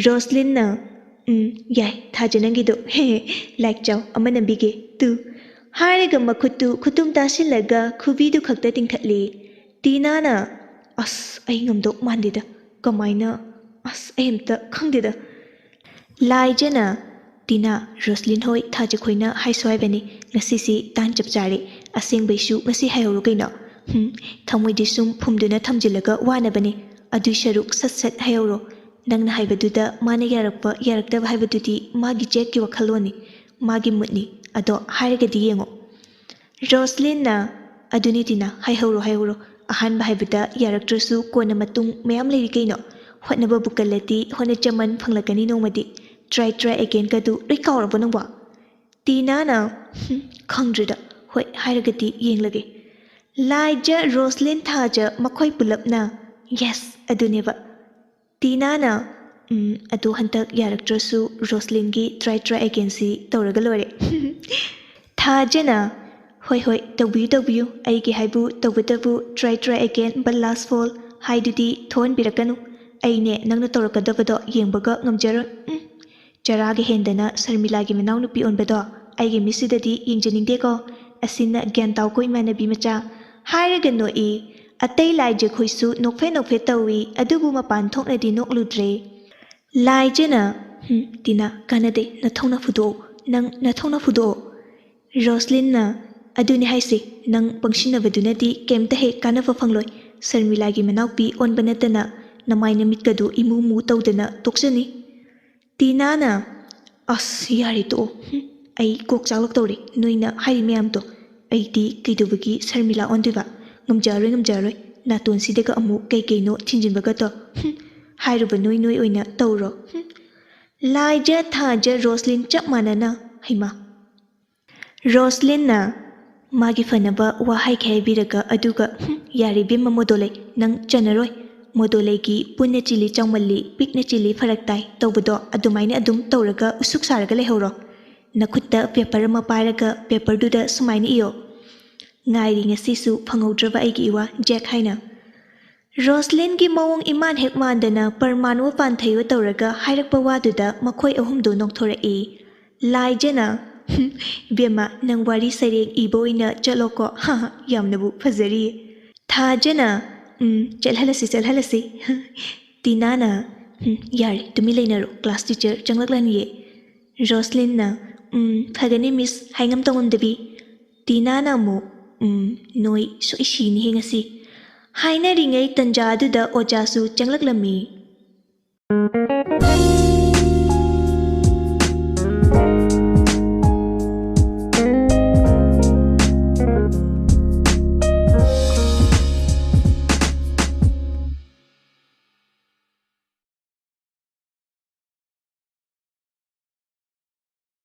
ꯔꯣꯁꯂꯤꯟꯅ, "ꯎꯝ, ꯌꯥꯏ, ꯊꯥꯖ ꯅꯪꯒꯤꯗꯣ꯫ ꯍꯦ ꯍꯦ, ꯂꯥꯏꯛ ꯆꯥꯎ, ꯑꯃ ꯅꯝꯕꯤꯒꯦ, ꯇꯨ꯫" ꯍꯥꯏꯔꯒ ꯃꯈꯨꯠꯇꯨ ꯈꯨꯇꯨꯝ ꯇꯥꯁꯤꯜꯂꯒ ꯈꯨꯕꯤꯗꯨ ꯈꯛꯇ ꯇꯤꯡꯈꯠꯂꯤ꯫ ꯇꯤꯅꯥꯅ, "ꯑꯁ, ꯑꯩ ꯉꯝꯗꯧ ꯃꯥꯟꯗꯦꯗ꯫ ꯀꯃꯥꯏꯅ? ꯑꯁ, ꯑꯩ ꯑꯝꯇ ꯈꯪꯗꯦꯗ꯫" ꯂꯥꯏꯖꯅ, "ꯇꯤꯅꯥ, ꯔꯣꯁꯂꯤꯟ ꯍꯣꯏ ꯊꯥꯖꯈꯣꯏꯅ ꯍꯥꯏꯁꯨ ꯍꯥꯏꯕꯅꯤ, ꯉꯁꯤꯁꯤ ꯇꯥꯟ ꯆꯞ ꯆꯥꯔꯦ꯫ ꯑꯁꯦꯡꯕꯩꯁꯨ ꯉꯁꯤ ꯍꯥꯏꯍꯧꯔꯣ ꯀꯩꯅꯣ꯫ ꯍꯨꯝ, ꯊꯃꯣꯏꯗꯤ ꯁꯨꯝ ꯐꯨꯝꯗꯨꯅ ꯊꯝꯖꯤꯜꯂꯒ ꯋꯥꯅꯕꯅꯦ꯫ ꯑꯗꯨꯏ ꯁꯔꯨꯛ ꯁꯠ ꯁꯠ ꯍꯥꯏꯍꯧꯔꯣ꯫ ꯅꯪꯅ ꯍꯥꯏꯕꯗꯨꯗ ꯃꯥꯅ ꯌꯥꯔꯛꯄ ꯌꯥꯔꯛꯇꯕ ꯍꯥꯏꯕꯗꯨꯗꯤ ꯃꯥꯒꯤ ꯖꯦꯛꯀꯤ ꯋꯥꯈꯜꯂꯣꯟꯅꯤ, ꯃꯥꯒꯤ ꯃꯨꯠꯅꯤ꯫ ꯑꯗꯣ ꯍꯥꯏꯔꯒꯗꯤ ꯌꯦꯡꯉꯣ꯫" ꯔꯣꯁꯂꯤꯟꯅ, "ꯑꯗꯨꯅꯤ ꯇꯤꯅꯥ, ꯍꯥꯏꯍꯧꯔꯣ, ꯍꯥꯏꯍꯧꯔꯣ꯫ ꯑꯍꯥꯟꯕ ꯍꯥꯏꯕꯗ ꯌꯥꯔꯛꯇ꯭ꯔꯁꯨ ꯀꯣꯟꯅ ꯃꯇꯨꯡ ꯃꯌꯥꯝ ꯂꯩꯔꯤ ꯀꯩꯅꯣ꯫ ꯍꯣꯠꯅꯕꯕꯨ ꯀꯜꯂꯗꯤ ꯍꯣꯠꯅꯖꯃꯟ ꯐꯪꯂꯛꯀꯅꯤ ꯅꯣꯡꯃꯗꯤ꯫ Try, try again ꯀꯗꯨ ꯂꯣꯏ ꯀꯥꯎꯔꯕꯣ ꯅꯪꯕꯣ?" ꯇꯤꯅꯥꯅ, "ꯍꯨꯝ, ꯈꯪꯗ꯭ꯔꯦꯗ꯫ ꯍꯣꯏ, ꯍꯥꯏꯔꯒꯗꯤ ꯌꯦꯡꯂꯒꯦ꯫" ꯂꯥꯏꯖ, ꯔꯣꯁꯂꯤꯟ, ꯊꯥꯖ ꯃꯈꯣꯏ ꯄꯨꯂꯞꯅ, "ꯌꯦꯁ, ꯑꯗꯨꯅꯦꯕ꯫" ꯇꯤꯅꯥꯅ, ꯎꯝ, ꯑꯗꯣ ꯍꯟꯗꯛ ꯌꯥꯔꯛꯇ꯭ꯔꯁꯨ ꯔꯣꯁꯂꯤꯟꯒꯤ try try againꯁꯤ ꯇꯧꯔꯒ ꯂꯣꯏꯔꯦ꯫ ꯊꯥꯖꯅ, "ꯍꯣꯏ ꯍꯣꯏ, ꯇꯧꯕꯤꯌꯨ ꯇꯧꯕꯤꯌꯨ, ꯑꯩꯒꯤ ꯍꯥꯏꯕꯨ ꯇꯧꯕꯇꯕꯨ try try again but last fall ꯍꯥꯏꯗꯨꯗꯤ ꯊꯣꯛꯍꯟꯕꯤꯔꯛꯀꯅꯨ꯫ ꯑꯩꯅꯦ ꯅꯪꯅ ꯇꯧꯔꯛꯀꯗꯕꯗꯣ ꯌꯦꯡꯕꯒ ꯉꯝꯖꯔꯣꯏ꯫ ꯎꯝ, ꯆꯔꯥꯒ ꯍꯦꯟꯗꯅ ꯁꯔꯃꯤꯂꯥꯒꯤ ꯃꯅꯥꯎꯅꯨꯄꯤ ꯑꯣꯟꯕꯗꯣ ꯑꯩꯒꯤ ꯃꯤꯠꯁꯤꯗꯗꯤ ꯌꯦꯡꯖꯅꯤꯡꯗꯦꯀꯣ꯫ ꯑꯁꯤꯅ ꯒ꯭ꯌꯥꯟ ꯇꯥꯎꯀꯣ ꯏꯃꯥꯟꯅꯕꯤ ꯃꯆꯥ꯫ ꯍꯥꯏꯔꯒ ꯅꯣꯛꯏ꯫ ꯑꯇꯩ ꯂꯥꯏꯖꯈꯣꯏꯁꯨ ꯅꯣꯛꯐꯦ ꯅꯣꯛꯐꯦ ꯇꯧꯏ, ꯑꯗꯨꯕꯨ ꯃꯄꯥꯟ ꯊꯣꯛꯅꯗꯤ ꯅꯣꯛꯂꯨꯗ꯭ꯔꯦ꯫ ꯂꯥꯏꯖꯅ, "ꯍꯨꯝ, ꯇꯤꯅꯥ, ꯀꯥꯟꯅꯗꯦ, ꯅꯊꯧꯅ ꯐꯨꯗꯣꯛꯑꯣ, ꯅꯪ ꯅꯊꯧꯅ ꯐꯨꯗꯣꯛꯑꯣ꯫" ꯔꯣꯁꯂꯤꯟꯅ, "ꯑꯗꯨꯅꯤ ꯍꯥꯏꯁꯦ, ꯅꯪ ꯄꯪꯁꯤꯟꯅꯕꯗꯨꯅꯗꯤ ꯀꯩꯝꯇ ꯍꯦꯛ ꯀꯥꯟꯅꯕ ꯐꯪꯂꯣꯏ꯫ ꯁꯔꯃꯤꯂꯥꯒꯤ ꯃꯅꯥꯎꯄꯤ ꯑꯣꯟꯕ ꯅꯠꯇꯅ ꯅꯃꯥꯏ ꯅꯃꯤꯠꯀꯗꯨ ꯏꯃꯨ ꯃꯨ ꯇꯧꯗꯅ ꯇꯣꯛꯆꯅꯤ꯫" ꯇꯤꯅꯥꯅ, "ꯑꯁ, ꯌꯥꯔꯦ ꯇꯣꯛꯑꯣ꯫ ꯍꯨꯝ, ꯑꯩ ꯀꯣꯛ ꯆꯥꯛꯂꯛꯇꯧꯔꯦ ꯅꯣꯏꯅ ꯍꯥꯏꯔꯤ ꯃꯌꯥꯝꯗꯣ꯫ ꯑꯩꯗꯤ ꯀꯩꯗꯧꯕꯒꯤ ꯁꯔꯃꯤꯂꯥ ꯑꯣꯟꯗꯣꯏꯕ? ꯉꯝꯖꯔꯣꯏ, ꯉꯝꯖꯔꯣꯏ꯫ ꯅꯥꯇꯣꯟꯁꯤꯗꯒ ꯑꯃꯨꯛ ꯀꯩ ꯀꯩꯅꯣ ꯊꯤꯟꯖꯤꯟꯕꯒꯗꯣ꯫ ꯍꯨꯝ, ꯍꯥꯏꯔꯨꯕ ꯅꯣꯏ ꯅꯣꯏ ꯑꯣꯏꯅ ꯇꯧꯔꯣ꯫ ꯍꯨꯝ꯫" ꯂꯥꯏꯖ, ꯊꯥꯖ, ꯔꯣꯁꯂꯤꯟ ꯆꯞ ꯃꯥꯟꯅꯅ, ꯍꯩꯃꯥ꯫ ꯔꯣꯁꯂꯤꯟꯅ ꯃꯥꯒꯤ ꯐꯅꯕ ꯋꯥ ꯍꯥꯏꯈꯤ ꯍꯥꯏꯕꯤꯔꯒ ꯑꯗꯨꯒ, "ꯍꯨꯝ, ꯌꯥꯔꯦ ꯏꯕꯦꯝꯃ ꯃꯣꯗꯣꯂꯩ, ꯅꯪ ꯆꯟꯅꯔꯣꯏ꯫ ꯃꯣꯗꯣꯂꯩꯒꯤ ꯄꯨꯟꯅ ꯆꯤꯜꯂꯤ ꯆꯥꯎꯃꯜꯂꯤ, ꯄꯤꯛꯅ ꯆꯤꯜꯂꯤ ꯐꯔꯛ ꯇꯥꯏ ꯇꯧꯕꯗꯣ ꯑꯗꯨꯃꯥꯏꯅ ꯑꯗꯨꯝ ꯇꯧꯔꯒ ꯎꯁꯨꯛ ꯁꯥꯔꯒ ꯂꯩꯍꯧꯔꯣ꯫ ꯅꯈꯨꯠꯇ ꯄꯦꯄꯔ ꯑꯃ ꯄꯥꯏꯔꯒ ꯄꯦꯄꯔꯗꯨꯗ ꯁꯨꯃꯥꯏꯅ ꯏꯌꯣ꯫ ꯉꯥꯏꯔꯤ ꯉꯁꯤꯁꯨ ꯐꯪꯍꯧꯗ꯭ꯔꯕ ꯑꯩꯒꯤ ꯏꯋꯥ ꯖꯦꯛ ꯍꯥꯏꯅ꯫" ꯔꯣꯁꯂꯤꯟꯒꯤ ꯃꯑꯣꯡ ꯏꯃꯥꯟ ꯍꯦꯛ ꯃꯥꯟꯗꯅ ꯄꯔꯃꯥꯟꯋꯣ ꯄꯥꯟꯊꯩꯋꯣ ꯇꯧꯔꯒ ꯍꯥꯏꯔꯛꯄ ꯋꯥꯗꯨꯗ ꯃꯈꯣꯏ ꯑꯍꯨꯝꯗꯨ ꯅꯣꯛꯊꯣꯔꯛꯏ꯫ ꯂꯥꯏꯖꯅ, "ꯍꯨꯝ, ꯏꯕꯦꯝꯃ, ꯅꯪ ꯋꯥꯔꯤ ꯁꯩꯔꯦꯡ ꯏꯕ ꯑꯣꯏꯅ ꯆꯠꯂꯣꯀꯣ꯫ ꯍꯥ ꯍꯥ, ꯌꯥꯝꯅꯕꯨ ꯐꯖꯔꯤꯌꯦ꯫" ꯊꯥꯖꯅ, "ꯎꯝ, ꯆꯠꯍꯜꯂꯁꯤ, ꯆꯠꯍꯜꯂꯁꯤ꯫" ꯇꯤꯅꯥꯅ, "ꯍꯨꯝ, ꯌꯥꯔꯦ, ꯇꯨꯃꯤꯟ ꯂꯩꯅꯔꯣ, ꯀ꯭ꯂꯥꯁ ꯇꯤꯆꯔ ꯆꯪꯂꯛꯂꯅꯤꯌꯦ꯫" ꯔꯣꯁꯂꯤꯟꯅ, "ꯎꯝ, ꯐꯒꯅꯤ ꯃꯤꯁ, ꯍꯥꯏꯉꯝ ꯇꯧꯉꯝꯗꯕꯤ꯫" ꯇꯤꯅꯥꯅ ꯑꯃꯨꯛ, "ꯎꯝ, ꯅꯣꯏ ꯁꯣꯏ ꯁꯤꯅꯤꯍꯦ ꯉꯁꯤ꯫" ꯍꯥꯏꯅꯔꯤꯉꯩ ꯇꯟꯖꯥꯗꯨꯗ ꯑꯣꯖꯥꯁꯨ ꯆꯪꯂꯛꯂꯝꯃꯤ꯫